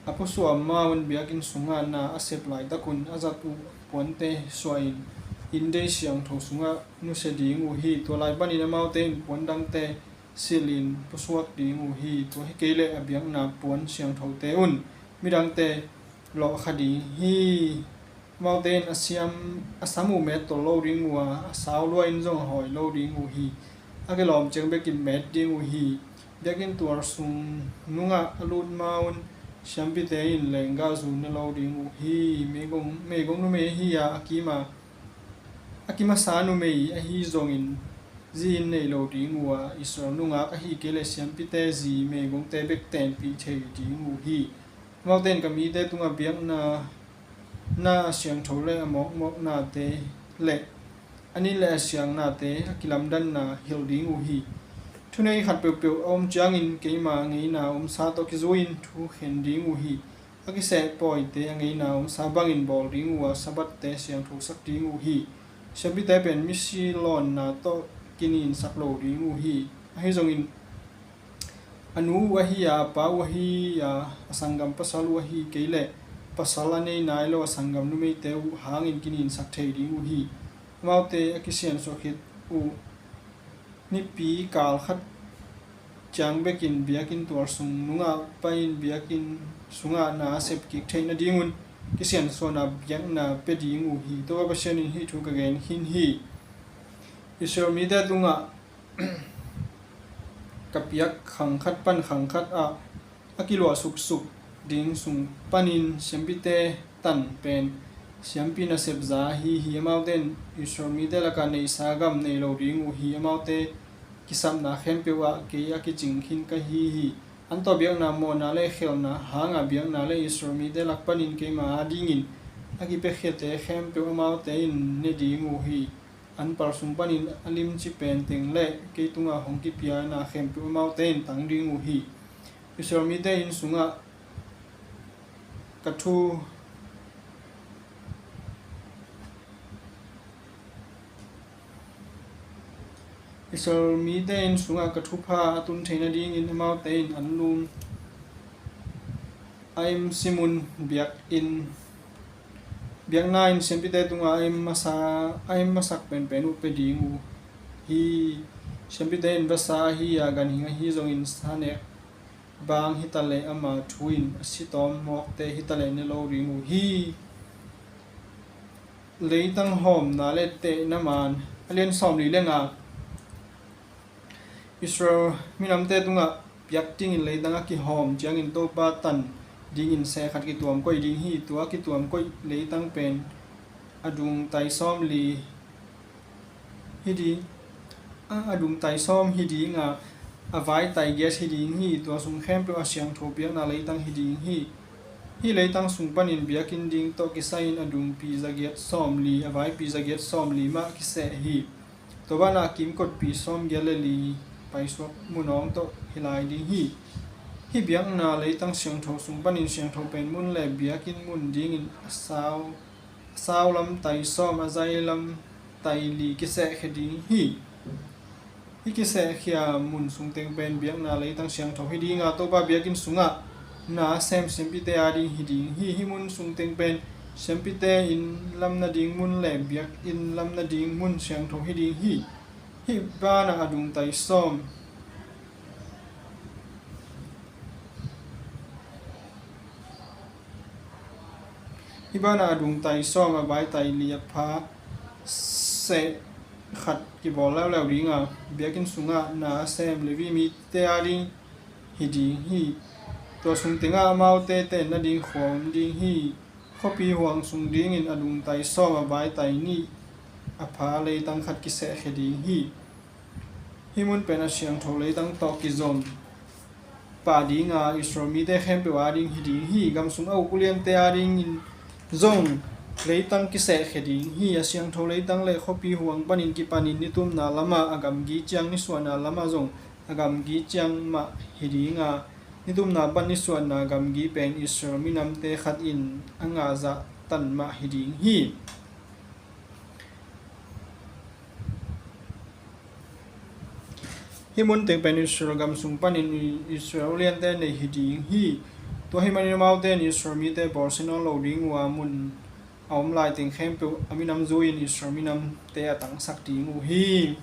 a pusuah amau in biakinn sungah na a sep laitakun a zat uh puante suahin inndei siangtho sungah nusia ding uh hi. Tua lai panin amaute in puan dangte silhin pusuak ding uh hi. Tua hi kei leh a biakna puan siangthote un midangte lawhkha ding hi. Amaute in a siam, a sam uh met tol lo ding uh a, a sau lua in zong a hawi lo ding uh hi. A kilawm ciang bekin met ding uh hi. Biakinn tualsung nungah a lut ma-un siampite in lenggah zu ne lo ding uh hi. Meigong, meigong numei ahi a, a kima, a kimasa numei ahi zongin zi-in nei lo ding uh a, Israel nungak ahi kei leh siampite zi meigongte bek tenpih thei ding uh hi. Amaute in ka mite tungah biakna na a siangtho le a mawkmawknate le a nin le a siangnate a kilamdanna hilh ding uh hi. Thunei khat peuhpeuh a om ciangin keima ngeina omsa tawh kizui-in thu khen ding uh hi. A kiseh pawite a ngeina omsa bangin bawl ding uh a, Sabbath-te siangthosak ding uh hi. Siampite pen misi lawnna tawh kininsak lo ding uh hi. Ahi zongin a nu uh ahi a, a pa uh ahi a, a sanggam pasal uh ahi kei leh pasal a nei nai lo a sanggam numeite uh hangin kininsak thei ding uh hi. Amaute a kisiansuah khit uh nipi kal khat ciang bekin biakinn tualsung nungah pai-in biakinn sungah na a sep kik theih nadingun kisiansuahna biakna pia ding uh hi. Topa Pasian in hih thu ka gen khin hi. Israel mite tungah ka piak khang khat pan khang khat ah a kiluah suksuk ding sung panin siampite tan pen siampi nasep za ahi hi. Amaute in Israel mite lakah neihsa gam nei lo ding uh hi. Amaute kisapna khempeuh ah kei a kicing khin ka hi hi. An tawh biakna, mawhna le khelhna hanga biakna le Israel mite lak panin keima adingin a kipiakhiate khempeuh amaute in ne ding uh hi. An pal sung panin a limci pen teng le kei tungah hong kipia na khempeuh amaute in tang ding uh hi. Israel mite inn sungah ka thu, Israel mite inn sungah ka thupha a tun theih nadingin amaute in an lum a im simun biakinn, biakna in siampite tungah a im masa, a im masak penpen uh pia ding uh hi. Siampite in vasa ahi a, ganhing ahi zongin sa nek bang hitaleh ama thu in a si tawm mawkte hitaleh ne lo ding uh hi. Leitang hawmna le tehna man. A lian sawmli le nga. Israel minamte tungah piak dingin leitang a kihawm ciangin Topa tan dingin seh khat kituam koih ding hi. Tua kituam koih leitang pen a dung tai sawmli hi ding a, a dung tai sawm hi ding a, a vai tai giat hi ding hi. Tua sung khempeuh a siangtho biakna leitang hi ding hi. Hih leitang sung panin biakinn ding tawh kisai-in a dungpi zagiat sawmli, a vaipi zagiat sawmli mah kiseh hi. Tua banah kimkotpi sawmgiat le li paisuak munawng tawh hi lai ding hi. Hih biakna leitang siangtho sung panin siangtho pen mun le biakinn mun dingin a sau, a sau lam tai sawm, a zai lam tai li kisehkhia ding hi. Hih kisehkhia mun sungteng pen biakna leitang siangtho hi ding a, Topa biakinn sungah na sem siampite ading hi ding hi. Hih mun sungteng pen siampite inn lam nading mun le biakinn lam nading mun siangtho hi ding hi. Hih banah a dung tai sawm Hih banah a dungtai sawm, a vaitai li, a pha seh khat kibawl leuleu ding a, biakinn sungah na a sem Levi mite ading hi ding hi. Tua sung tengah amaute tenna ding khua om ding hi. Khuapi huang sung dingin a dungtai sawm, a vaitai nih, a pha leitang khat kisehkhia ding hi. Hih mun pen a siangtho leitang tawh kizom pah ding a, Israel mite khempeuh ading hi ding hi. Gam sung a uk uliante adingin zong leitang kisehkhia ding hi. A siangtho leitang le khuapi huang panin kipanin nitumna lamah a gamgi ciang, nisuahna lamah zong a gamgi ciang mah hi ding a, nitumna pan nisuahna gamgi pen Israel minamte khat in a ngah zahtan mah hi ding hi. Hih mun teng pen Israel gam sung panin Israel uliante nei hi ding hi. Tua ahih manin amaute in Israel mite bawlsia nawn lo ding uh a, mun a om lai teng khempeuh a minam zui-in Israel minamte a tangsak ding uh hi.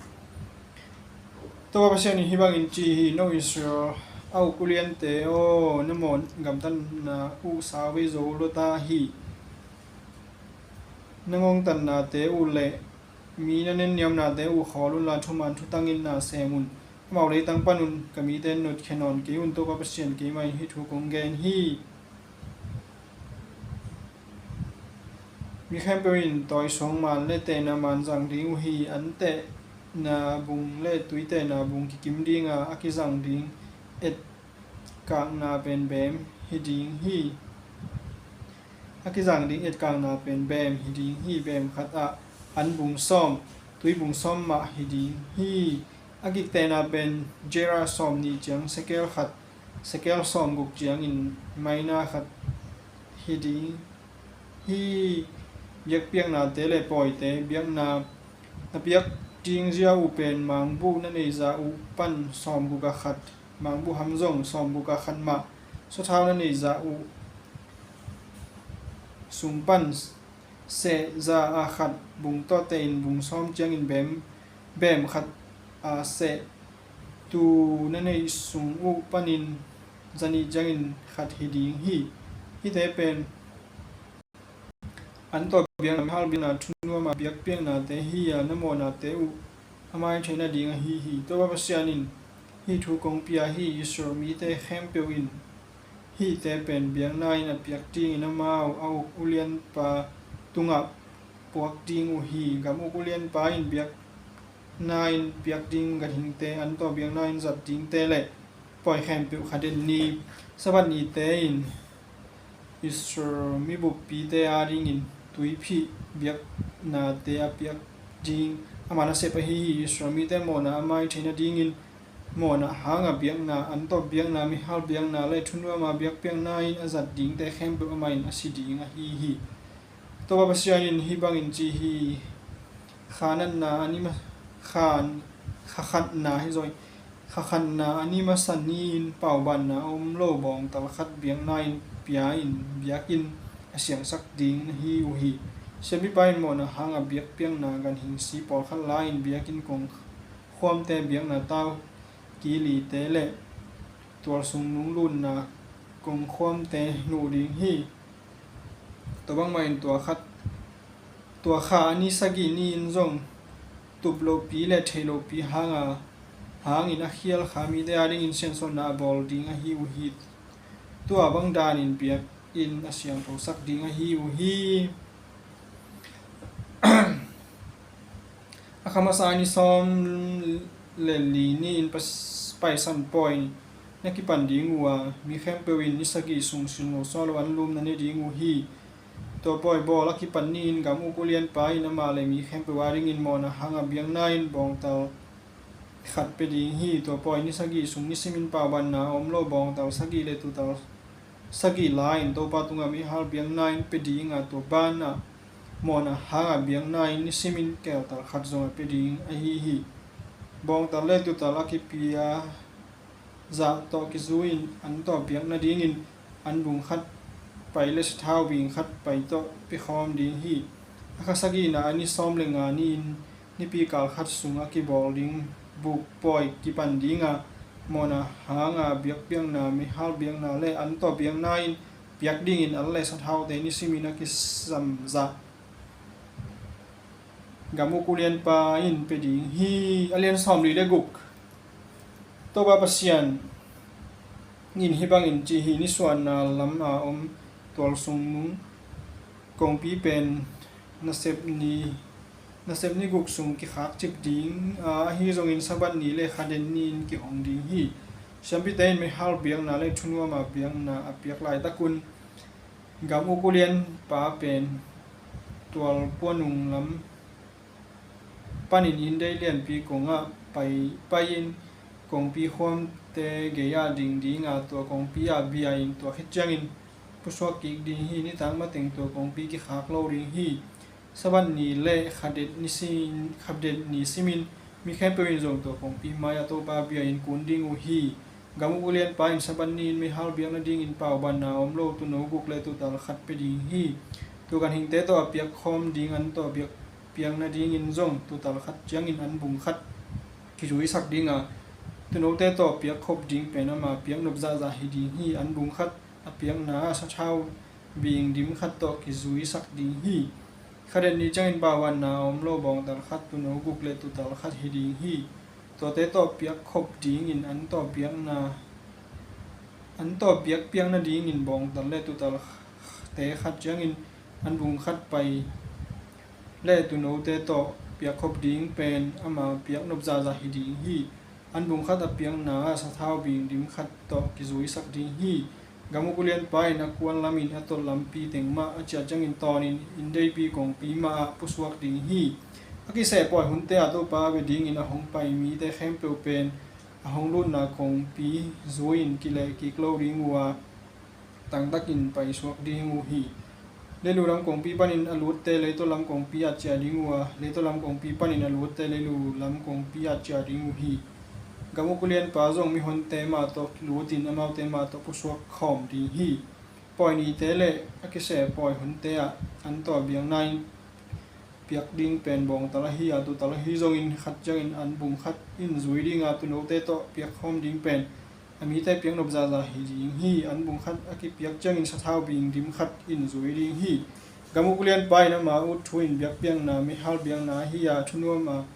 Topa Pasian in hih bangin ci hi: No Israel a uk uliante aw, na mawh gamtatna uh sauvei zo lua ta hi. Na ngongtatnate uh le mi na nenniamnate uh khawl unla, thuman thutangin na sem un. Amau leitang pan un, ka mite notkhia nawn kei un. Topa Pasian keimah in hih thu kong gen hi. Mi khempeuh in tawisawng man le tehna man zang ding uh hi. An tehna bung le tui tehna bung kikim ding a, a kizang ding et kakna pen beem hi ding hi. A kizang ding et kakna pen beem hi ding hi. Beem khat ah an bung sawm, tui bung sawm mah hi ding hi. A kiktehna pen gerah sawmnih ciang, sekel khat, sekel sawmguk ciangin mina khat hi ding hi. Biakpiaknate le pawite, biakna a piak ding zia uh pen mangbuh na neih zah uh pan sawmguk ah khat, mangbuh ham zong sawmguk ah khat mah, sathau na neih zah uh sung pan seh za ah khat, bung tawh tehin bung sawm ciangin beem, beem khat a seh, tuu na neih sung uh panin zanih ciangin khat hi ding hi. Hihte pen an tawh biakna, mihal biakna, thunuam a biakpiaknate hi a, na mawhnate uh a mai thei nading ahi hi. Topa Pasian in hih thu kong pia hi. Israel mite khempeuh in hihte pen biakna in a piak dingin amau a uk ulianpa tungah puak ding uh hi. Gam uk ulianpa in biakna in piak ding ganhingte, an tawh biakna in zat dingte le pawi khempeuh kha den ni. Sabbath nite in Israel mibuppite adingin tuiphih biaknate a piak ding ama nasep ahi hi. Israel mite mawhna a mai thei nadingin mawhna hanga biakna, an tawh biakna, mihal biakna le thunuama biakpiakna in a zat dingte khempeuh amah in a si ding ahi hi. Topa Pasian in hih bangin ci hi. Kha natna a ni ma-, kha, kha khatna hi zaw hi. Kha khatna a ni masa ni-in paubanna a om lo bawngtal khat biakna in pia-in biakinn a siangsak ding na hi uh hi. Siampipa in mawhna hanga biakpiakna ganhing si pawlkhat la-in biakinn kong khuamte, biakna tau kilite le tualsung nunglutna kong khuamte nuh ding hi. Tua bangmah in tua khat, tua kha a ni sagih ni-in zong tup lopi le thei lopi hanga, hangin a khial kha mite adingin siansuahna a bawl ding ahi uh hi. Tua bang danin biakinn a siangthosak ding ahi uh hi. A kha masa a ni sawm le li ni-in pas-, Paisan pawi na kipan ding uh a, mi khempeuh in ni sagih sung sin lo sawh lo anlum na ne ding uh hi. Tua pawi bawl a kipan ni-in gam uk ulianpa in amah le mi khempeuh adingin mawhna hanga biakna in bawngtal khat pia ding hi. Tua pawi ni sagih sung nisimin paubanna a om lo bawngtal sagih le tuutal sagih la-in Topa tungah mihal biakna in pia ding a, tua banah mawhna hanga biakna in nisimin keltal khat zong a pia ding ahi hi. Bawngtal le tuutal a kipia zah tawh kizui-in an tawh biak nadingin an bung khat pai le sathau bing khat pai tawh piakhawm ding hi. A kha sagihna a ni sawm le nga ni-in nipi kal khat sungah kibawl ding buk pawi kipan ding a, mawhna hanga biakpiakna, mihal biakna le an tawh biakna in piak dingin al le sathaute nisimin a kisamzah gam uk ulianpa in pia ding hi. A lian sawmli le guk. Topa Pasian in hih bangin ci hi: Nisuahna lam a om tualsung nung kongpi pen nasep ni, nasep ni guk sung kikhak cip ding a, ahi zongin Sabbath ni le khadet ni-in kihong ding hi. Siampite in meihal biakna le thunuama biakna a piak laitakun gam uk ulianpa pen tual puanung lam panin inndei lianpi kongah pai, pai-in kongpi khuamte gei-ah ding ding a, tua kongpi ah bia-in tua khit ciangin pusuak kik ding hi. Nitak mateng tua kongpi kikhak lo ding hi. Sabbath ni le khadet ni si-, khadet ni simin mi khempeuh in zong tua kongpi mai-ah Topa bia-in kun ding uh hi. Gam uk ulianpa in Sabbath ni-in meihal biak nadingin paubanna a om lo tuuno guk le tuutal khat pia ding hi. Tua ganhingte tawh a piak khawm ding an tawh biak piak nadingin zong tuutal khat ciangin an bung khat kizuisak ding a, tuunote tawh piak khop ding pen ama piak nop zahzah hi ding hi. An bung khat a piakna ah sathau bing dim khat tawh kizuisak ding hi. Khadet ni ciangin paubanna a om lo bawngtal khat, tuuno guk le tuutal khat hi ding hi. Tuate tawh piak khop dingin an tawh piakna, an tawh piak piak nadingin bawngtal le tuutalte khat ciangin an bung khat pai le tuunote tawh piak khop ding pen ama piak nop zahzah hi ding hi. An bung khat a piakna ah sathau bing dim khat tawh kizuisak ding hi. Gam uk ulianpa in a kuan lamin a tawh lampi teng mah a ciah ciangin tawnin inndeipi kongpi mah ah pusuak ding hi. A kiseh pawi hunte ah Topa bia dingin a hong pai mite khempeuh pen a hong lutna kongpi zui-in kileh kik lo ding uh a, tangtakin paisuak ding uh hi. Leilu lam kongpi panin a lutte leitaw lam kongpi ah ciah ding uh a, leitaw lam kongpi panin a lutte leilu lam kongpi ah ciah ding uh hi. Gam uk ulianpa zong mihonte mah tawh lutin amaute mah tawh pusuak khawm ding hi. Pawi nite le a kiseh pawi hunte ah an tawh biakna in piak ding pen bawngtal ahi a, tuutal ahi zongin khat ciangin an bung khat in zui ding a, tuunote tawh piak khawm ding pen a mite piak nop zahzah hi ding hi. An bung khat a kipiak ciangin sathau bing dim khat in zui ding hi. Gam uk ulianpa in ama ut thu in biakpiakna meihal biakna ahi a, thunuama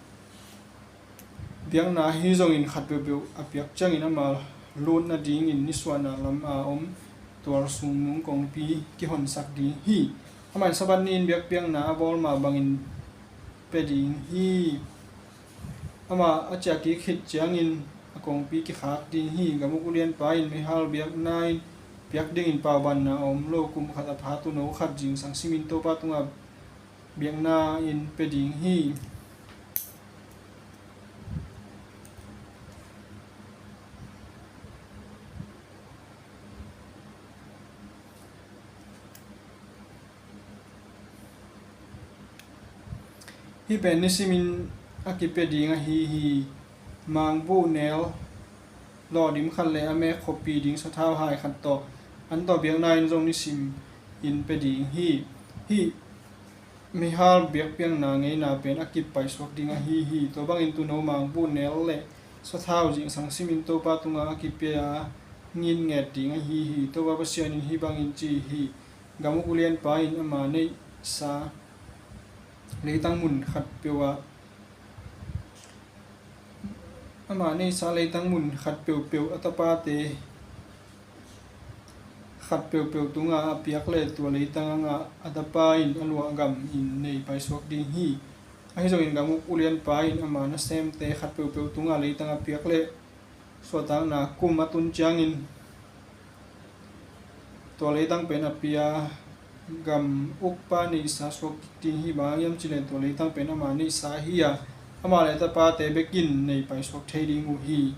biakna ahi zongin khat peuhpeuh a piak ciangin ama lut nadingin nisuahna lam a om tualsung nung kongpi kihonsak ding hi. Amah in Sabbath ni-in biakpiakna a bawl mah bangin pia ding hi. Amah a ciah kik khit ciangin a kongpi kikhak ding hi. Gam uk ulianpa in meihal biakna in piak dingin paubanna a om lo kum khat a pha tuuno khat zingsang simin Topa tungah biakna in pia ding hi. Hih pen nisimin a kipia ding ahi hi. Mangbuh nel lawh dim khat le a mek khuapi ding sathau hai khat tawh an tawh biakna in zong nisimin pia ding hi. Hih meihal biakpiakna ngeina pen a kip paisuak ding ahi hi. Tua bangin tuuno mangbuh nel le sathau zingsang simin Topa tungah a kipia ngitnget ding ahi hi. Topa Pasian in hih bangin ci hi. Gam uk ulianpa in ama neihsa leitang mun khat peuh ah, ama neihsa leitang mun khat peuhpeuh a tapate khat peuhpeuh tungah a piak le tua leitang angah a tapa in a luah gam in nei paisuak ding hi. Ahi zongin gam uk ulianpa in ama nasemte khat peuhpeuh tungah leitang a piak le suahtakna kum a tun ciangin tua leitang pen a pia gam ukpa neihsa suak ding hi. Bang hang hiam cih leh tua leitang pen ama neihsa hi a, amah le tapate bekin nei paisuak thei ding uh hi.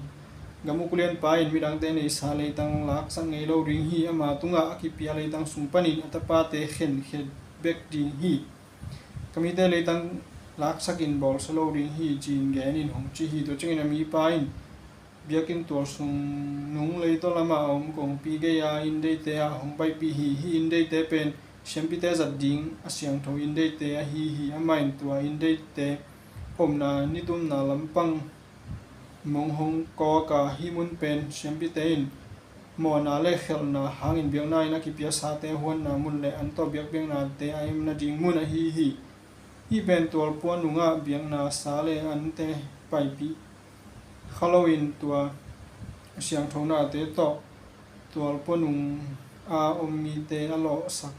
Gam uk ulianpa in midangte neihsa leitang laksak ngei lo ding hi. Ama tungah a kipia leitang sung panin a tapate khenkhia bek ding hi. Ka mite leitang laksakin bawlsia lo ding hi, ci-in genin hong ci hi. Tua ciangin a mipa in biakinn tualsung nung leitaw lamah a om kongpi gei-a inndeite ah hong paipih hi. Hih inndeite pen siampite zat ding a siangtho inndeite ahi hi. Amah in tua inndeite omna nitumna lampang mong hong kawk a, hih mun pen siampite in mawhna le khelhna hangin biakna in a kipiasate huanna mun le an tawh biakpiaknate a em nading mun ahi hi. Hih pen tualpuan nungah biakna sa le ante paipih kha loin tua siangthonate tawh tualpuan nunga om mite a lawhsak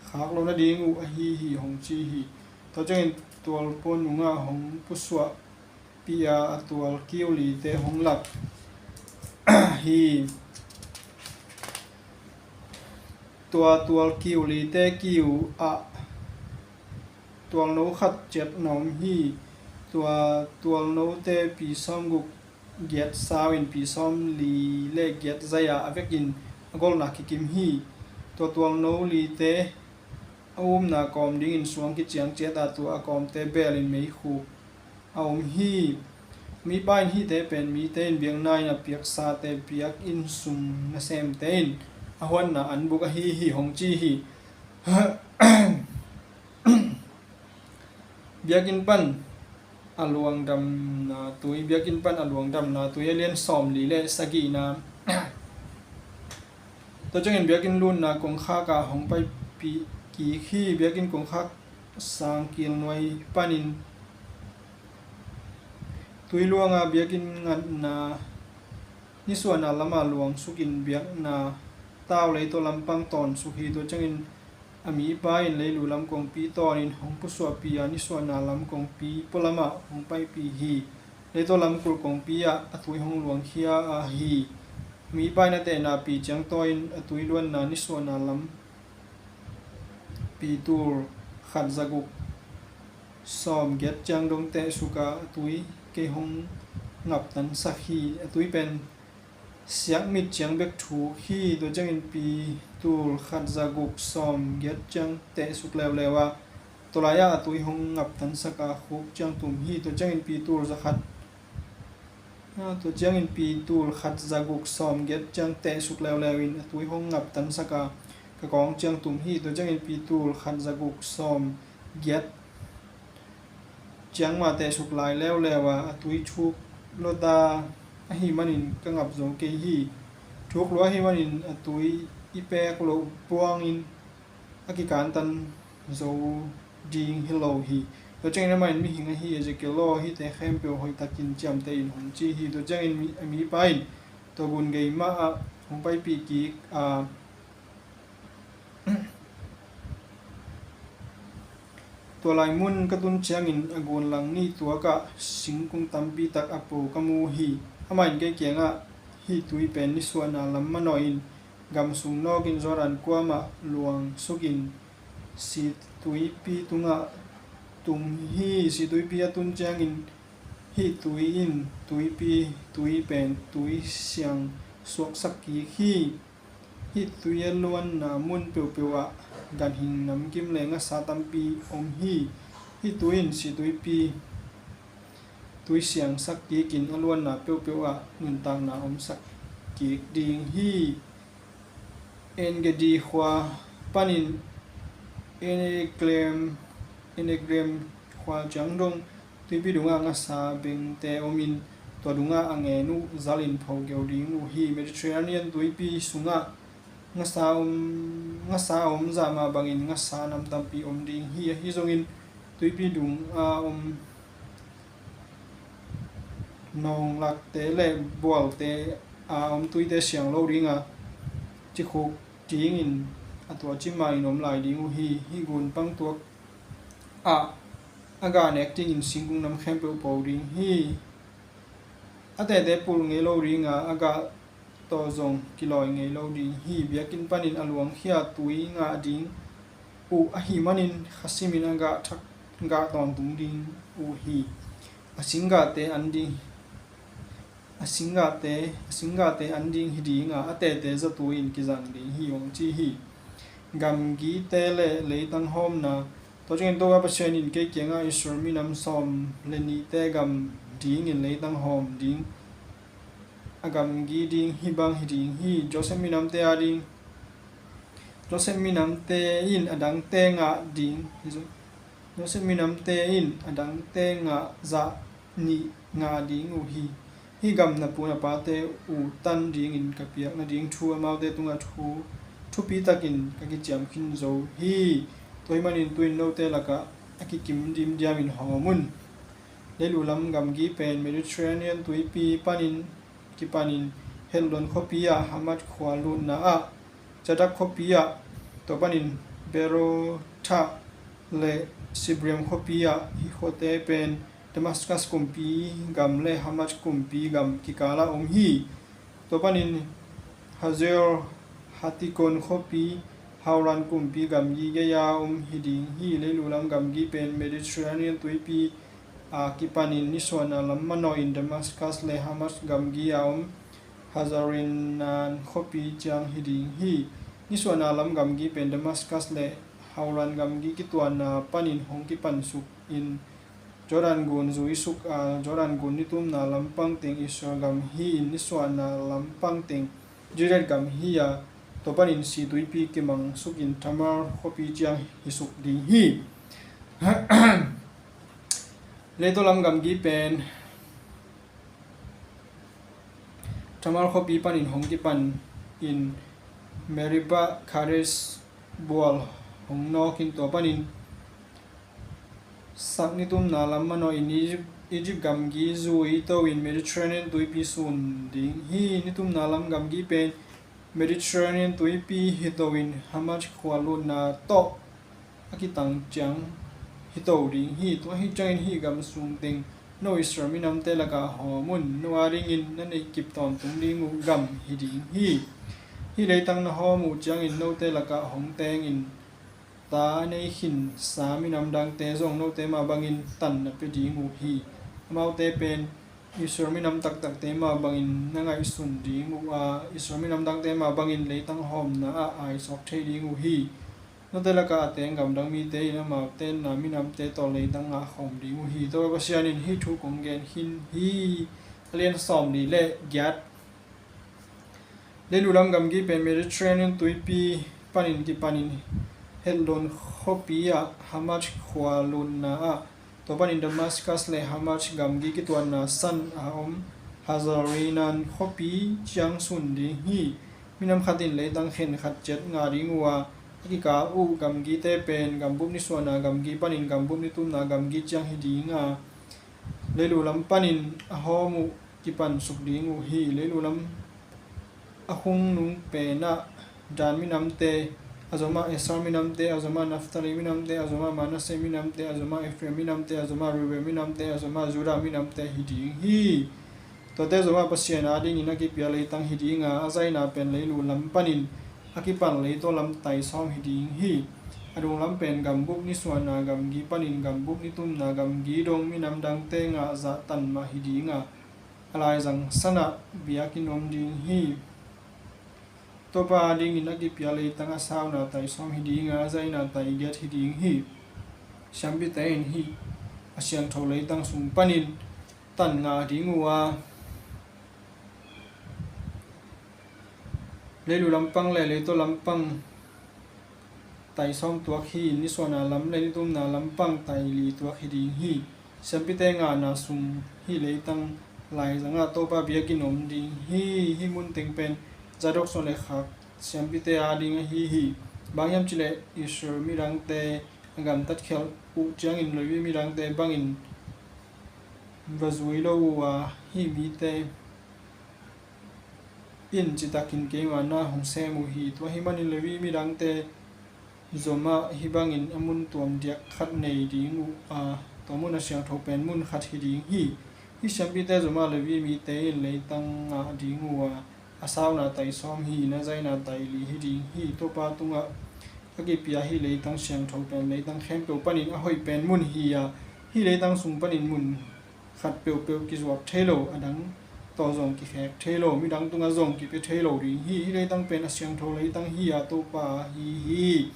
khak lo nading uh ahi hi hong ci hi. Tua ciangin tualpuan nungah hong pusuahpih a, a tual kiu lite hong lak hi. Tua tual kiu lite kiu ah tualno khat ciat na om hi. Tua tualnote pi sawmguk giat sau in pi sawmli le giat zai-a a vekin a golna kikim hi. Tua tualno lite a umna kawm dingin suang kiciang ciat a, tua a kawmte belin meikhuk a om hi. Mipa in hihte pen mite in biakna in a piaksate biakinn sung nasemte in a huanna anbuk ahi hi hong ci hi. Biakinn pan a luangdamna tui, biakinn pan a luangdamna tui a lian sawmli le sagihna. Tua ciangin biakinn lunna kongkhak ah hong paipih kik hi. Biakinn kongkhak sang kilnuai panin tui luanga biakinn ngatna nisuahna lama luang sukin biakna tau leitaw lampang tawn suk hi. Tua ciangin a mipa in leilu lam kongpi tawnin hong pusuahpih a, nisuahna lam kongpi pualamah hong paipih hi. Leitaw lam kulh kongpi ah a tui hong luangkhia a hi. Mipa in a tehna pi ciangtaw in a tui luanna nisuahna lam pi tul khat za guk sawm giat ciang dong tehsuk a, a tui kei hong ngaptansak hi. A tui pen siakmit ciang bek thuk hi. Tua ciangin pi tul khat za guk sawm giat ciang tehsuk leuleu a, tua lai-ah a tui hong ngaptansak a khuk ciang tum hi. Tua ciangin pi tul za khat, tua ciangin pi tul khat za guk sawm giat ciang tehsuk leuleu in a tui hong ngaptansak a ka kawng ciang tum hi. Tua ciangin pi tul khat za guk sawm giat ciang mah tehsuk lai leuleu a, a tui thuk lota ahi manin ka ngap zo kei hi. Thuk lua ahi manin a tui i pek loh puangin a kikantan zo ding hi lo hi. Tua ciangin amah in mihing ahi Ezekiel aw, hihte khempeuh hoihtakin ciamteh in hong ci hi. Tua ciangin mi, a mipa in tua gun gei mah ah hong paipih kik a, tua lai mun ka tun ciangin a gun lang nih tuakah singkung tampi tak a po ka mu hi. Amah in kei kiangah, hih tui pen nisuahna lam manawhin gam sung nawkin Jordan kuamah luang sukin situipi tungah tung hi. Situipi a tun ciangin hih tui in tuipi tui pen tui siang suaksak kik hi. Hih tui a luanna mun peuhpeuh ah ganhing namkim le ngasa tampi om hi. Hih tui in situipi tui siangsak kikin a luanna peuhpeuh ah nuntakna omsak kik ding hi. En-gedi khua panin En-eglem, En-eglem khua ciang dong tuipi dungah ngasa bengte omin tua dungah a ngen uh zalin phokeu ding uh hi. Mediterranean tuipi sungah ngasa om, ngasa a om zah mah bangin ngasa nam tampi om ding hi. Ahi zongin tuipi dungah om nawnglakte le bualte a om tuite siang lo ding a, cikhuk dingin a tua cima in om lai ding uh hi. Hih gun pang tuak ah a gah nek dingin singkung nam khempeuh po ding hi. A tete pulh ngei lo ding a, a gah tawh zong kilawi ngei lo ding hi. Biakinn panin a luangkhia tui ngah ding uh ahi manin khasimin a gah thak, gah tawntung ding uh hi. A singgahte an ding, a singgahte, a singgahte an ding hi ding a, a tete zatui in kizang ding hi hong ci hi. Gamgite le leitang hawmna. Tua ciangin Topa Pasian in kei kiangah, Israel minam sawm le nihte gam dingin leitang hawm ding a gamgi ding hih bang hi ding hi. Joseph minamte a ding, Joseph minamte in a dangte ngah ding, Joseph minamte in a dangte ngah zah nih ngah ding uh hi. Hih gam na pu na pate uh tan dingin ka piak nading thu amaute tungah thu, thupi takin ka kiciam khin zo hi. Tua hih manin tu-in note lakah a kikim dimdiamin hawm un. Leilu lam gamgi pen Mediterranean tuipi panin kipanin Helbon khuapi ah Hamat khua lutna ah, Jadak khuapi ah, tua panin Berotha le Sibriam khuapi ah, hih khuate pen Damascus kumpi gam le Hamat kumpi gam kikalah om hi. Tua panin Hazor Hatikon khuapi Hauran kumpi gamgi gei-a om hi ding hi. Leilu lam gamgi pen Mediterranean tuipi a kipanin nisuahna lam manawhin Damascus le Hamat gamgi a om Hazarinan khuapi ciang hi ding hi. Nisuahna lam gamgi pen Damascus le Hauran gamgi kituanna panin hong kipansuk in Jordan gun zuisuk a, Jordan gun nitumna lampang teng Israel gam hi-in nisuahna lampang teng Gilead gam hi-a, tua panin si tuipi kimangsukin Tamar khuapi ciang hisuk ding hi. Leitaw lam gamgi pen Tamar khuapi panin hong kipan in Meribah Kadesh bual hong nawkin tua panin sak nitumna lam manawhin Egypt, Egypt gamgi zui toin Mediterranean tuipi sun ding hi. Nitumna lam gamgi pen Mediterranean tuipi hi toin Hamat khua lutna tawh a kitang ciang hi to ding hi. Tua hi ciangin hih gam sung teng no Israel minamte lakah hawm un. No adingin na neihkip tawntung ding uh gam hi ding hi. Hih leitang na hawm uh ciangin note lakah hong tengin ta a nei khinsa minam dangte zong note mah bangin tan na pia ding uh hi. Amaute pen Israel minam taktakte mah bangin na ngaihsun ding uh a, Israel minam dangte mah bangin leitang hawmna ah aisawk thei ding uh hi. Note lakah a teng gamdang mite in amau tenna minamte tawh leitang ngah khawm ding uh hi. Topa Pasian in hih thu kong gen khin hi. A lian sawmli le giat. Leilu lam gamgi pen Mediterranean tuipi panin kipanin Helbon khuapi ah Hamat khua lutna ah, tua panin Damascus le Hamat gamgi kituanna san a om Hazarinan khuapi ciang sun ding hi. Minam khat in leitang khen khat ciat ngah ding uh a, a kikal uh gamgite pen gambup nisuahna gamgi panin gambup nitumna gamgi ciang hi ding a, leilu lam panin a hawm uh kipansuk ding uh hi. Leilu lam a khungnung penah Dan minamte, a zomah Asher minamte, a zomah Naphtali minamte, a zomah Manasseh minamte, a zomah Ephraim minamte, a zomah Reuben minamte, a zomah Judah minamte hi ding hi. Tuate zomah Pasian adingin a kipia leitang hi ding a, a zaina pen leilu lam panin a kipan leitaw lam tai sawm hi ding hi. A dung lam pen gambup nisuahna gamgi panin gambup nitumna gamgi dong minam dangte ngah zah tan mah hi ding a, a laizang sanah biakinn om ding hi. Topa adingin a kipia leitang a sauna tai sawm hi ding a, a zaina tai giat hi ding hi. Siampite in hih a siangtho leitang sung panin tan ngah ding uh a, leilu lampang le leitaw lampang tai sawm tuak hi. Nisuahna lam le nitumna lampang tai li tuak hi ding hi. Siampite ngahna sung hih leitang laizangah Topa biakinn om ding hi. Hih mun teng pen Zadok suan le khak siampite ading ahi hi. Bang hiam cileh Israel midangte a gamtat khialh uh ciangin Levi midangte bangin va zui lo uh a, hih mite in citakin keima na hong sem uh hi. Tua hih manin Levi midangte zomah hih bangin a mun tuam diak khat nei ding uh a, tua mun a siangtho pen mun khat hi ding hi. Hih siampite zomah Levi mite in leitang ngah ding uh a, a sauna tai sawm hi-in a zaina tai li hi ding hi. Topa tungah a kipia hih leitang siangtho pen leitang khempeuh panin a hoih pen mun hi a, hih leitang sung panin mun khat peuhpeuh kizuak thei lo, a dang tawh zong kikhek thei lo, midang tungah zong kipia thei lo ding hi. Hih leitang pen a siangtho leitang hi a, Topa ahi hi.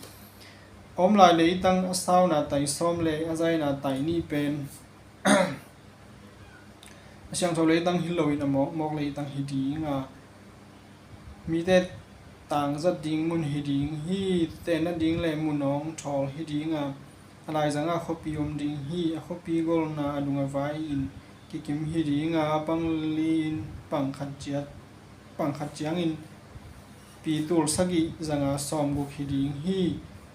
A om lai leitang a sauna tai sawm le a zaina tai nih pen a siangtho leitang hi loin a mawkmawk leitang hi ding a, mite tangzat ding mun hi ding hi. Tenna ding le mun awng thawl hi ding a, a laizangah khuapi om ding hi. A khuapi golna a dung a vai-in kikim hi ding a, a pangli in pangkhat ciat, pangkhat ciangin pitul sagih zanga sawmguk hi ding hi.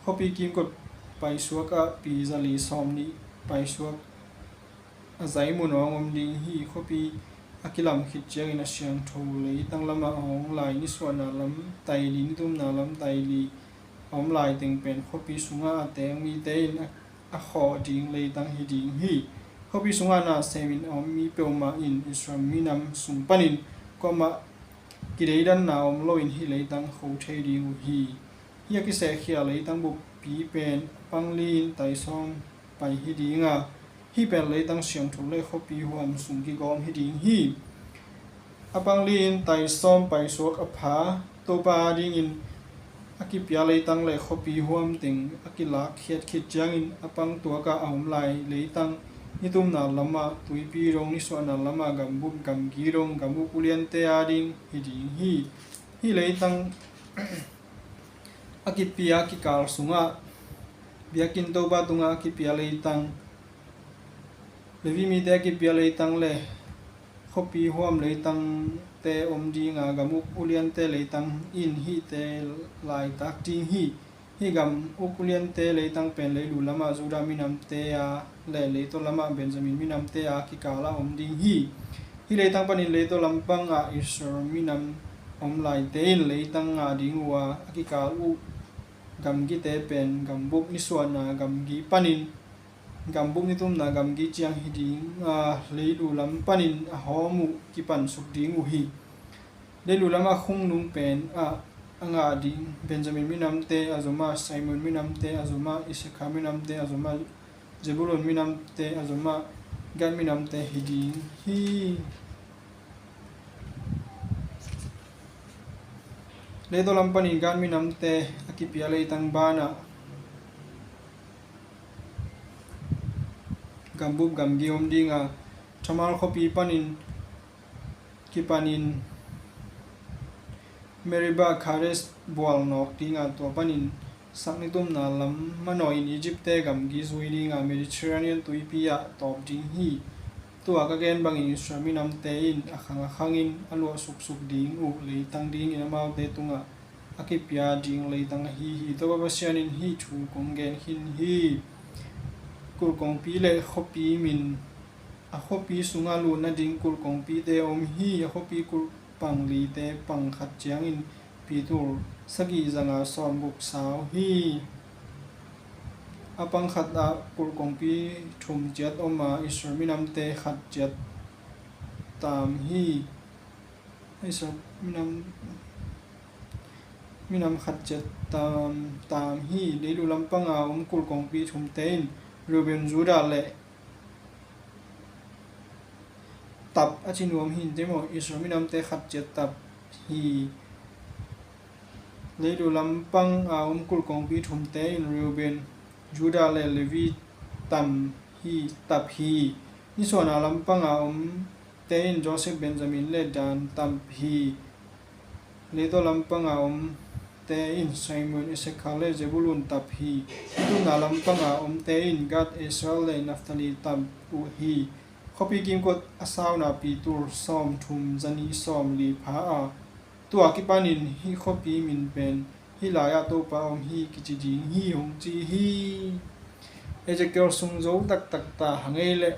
Khuapi kimkot paisuak ah pi zali sawmnih paisuak a zai mun a hong om ding hi. Khuapi a kilam khit ciangin a siangtho leitang lamah a hong lai nisuahna lam taili, nitumna lam taili a om lai teng pen khuapi sungah a teng mite in a, a khawh ding leitang hi ding hi. Khuapi sungah na semin a om mi peuhmah in Israel minam sung panin kuamah kideidanna om loin hih leitang kho thei ding uh hi. Hih a kisehkhia leitang buppi pen a pangli in taisawm pai hi ding a, hih pen leitang siangtho le khuapi huam sung kigawm hi ding hi. A pangli in taisawm paisuak a pha, Topa adingin a kipia leitang le khuapi huam teng a kilakkhiat khit ciangin a pangtuak ah a om lai leitang, nitumna lamah tuipi dong, nisuahna lamah gambup gamgi dong, gam uk uliante ading hi ding hi. Hih leitang a kipia kikal sungah biakinn Topa tungah a kipia leitang, Levi mite a kipia leitang le khuapi huam leitangte om ding a, gam uk uliante leitang in hihte laitak ding hi. Hih gam uk uliante leitang pen leilu lamah Judah minamte a le leitaw lamah Benjamin minamte a kikal ah om ding hi. Hih leitang panin leitaw lampang ah Israel minam om laite in leitang ngah ding uh a, a kikal uh gamgite pen gambup, nisuahna gamgi panin gambup, nitumna gamgi ciang hi ding a, leilu lam panin a hawm uh kipansuk ding uh hi. Leilu lamah khungnung pen ah a ngah ding Benjamin minamte a zomah, Simeon minamte a zomah, Issachar minamte a zomah, Zebulun minamte a zomah, Gad minamte hi ding hi. Leitaw lam panin Gad minamte a kipia leitang banah gambup gamgi om ding a, Tamar khuapi panin kipanin Meribah Kadesh bual nawk ding a, tua panin sak nitumna lam manawi in Egypt-te gamgi zui ding a, Mediterranean tuipi ah tawp ding hi. Tua ka gen bangin Israel minamte in a khang a khangin a luah suksuk ding uh leitang dingin amaute tungah a kipia ding leitang ahi hi. Topa Pasian in hih thu kong gen khin hi. Kulh kongpi le khuapi min, a khuapi sungah lut nading kulh kongpite om hi. A khuapi kulh panglite pangkhat ciangin pitul sagih zanga sawmguk sau hi. A pangkhat ah kulh kongpi thum ciat om a, Israel minamte khat ciat taam hi. Israel minam, minam khat ciat taam, taam hi. Leilu lampang a om kulh kongpi thumte in Reuben, Judah le tap a ci nuam hi in te maw, Israel minamte khat ciat tap hi. Leilu lampang a om kulh kongpi thumte in Reuben, Judah le Levi tam hi, tap hi. Nisuahna lampang a omte in Joseph, Benjamin le Dan tap hi. Leitaw lampang a omte in Simeon, Issachar le Zebulun tap hi. Nitumna lampang a omte in Gad, Asher le Naphtali tap uh hi. Khuapi kimkot a sauna pitul sawmthum zanih sawmli pha a, tua kipanin hih khuapi min pen hih lai-ah Topa om hi kici ding hi, hong ci hi. Ezekiel sung zo taktak ta hang ei leh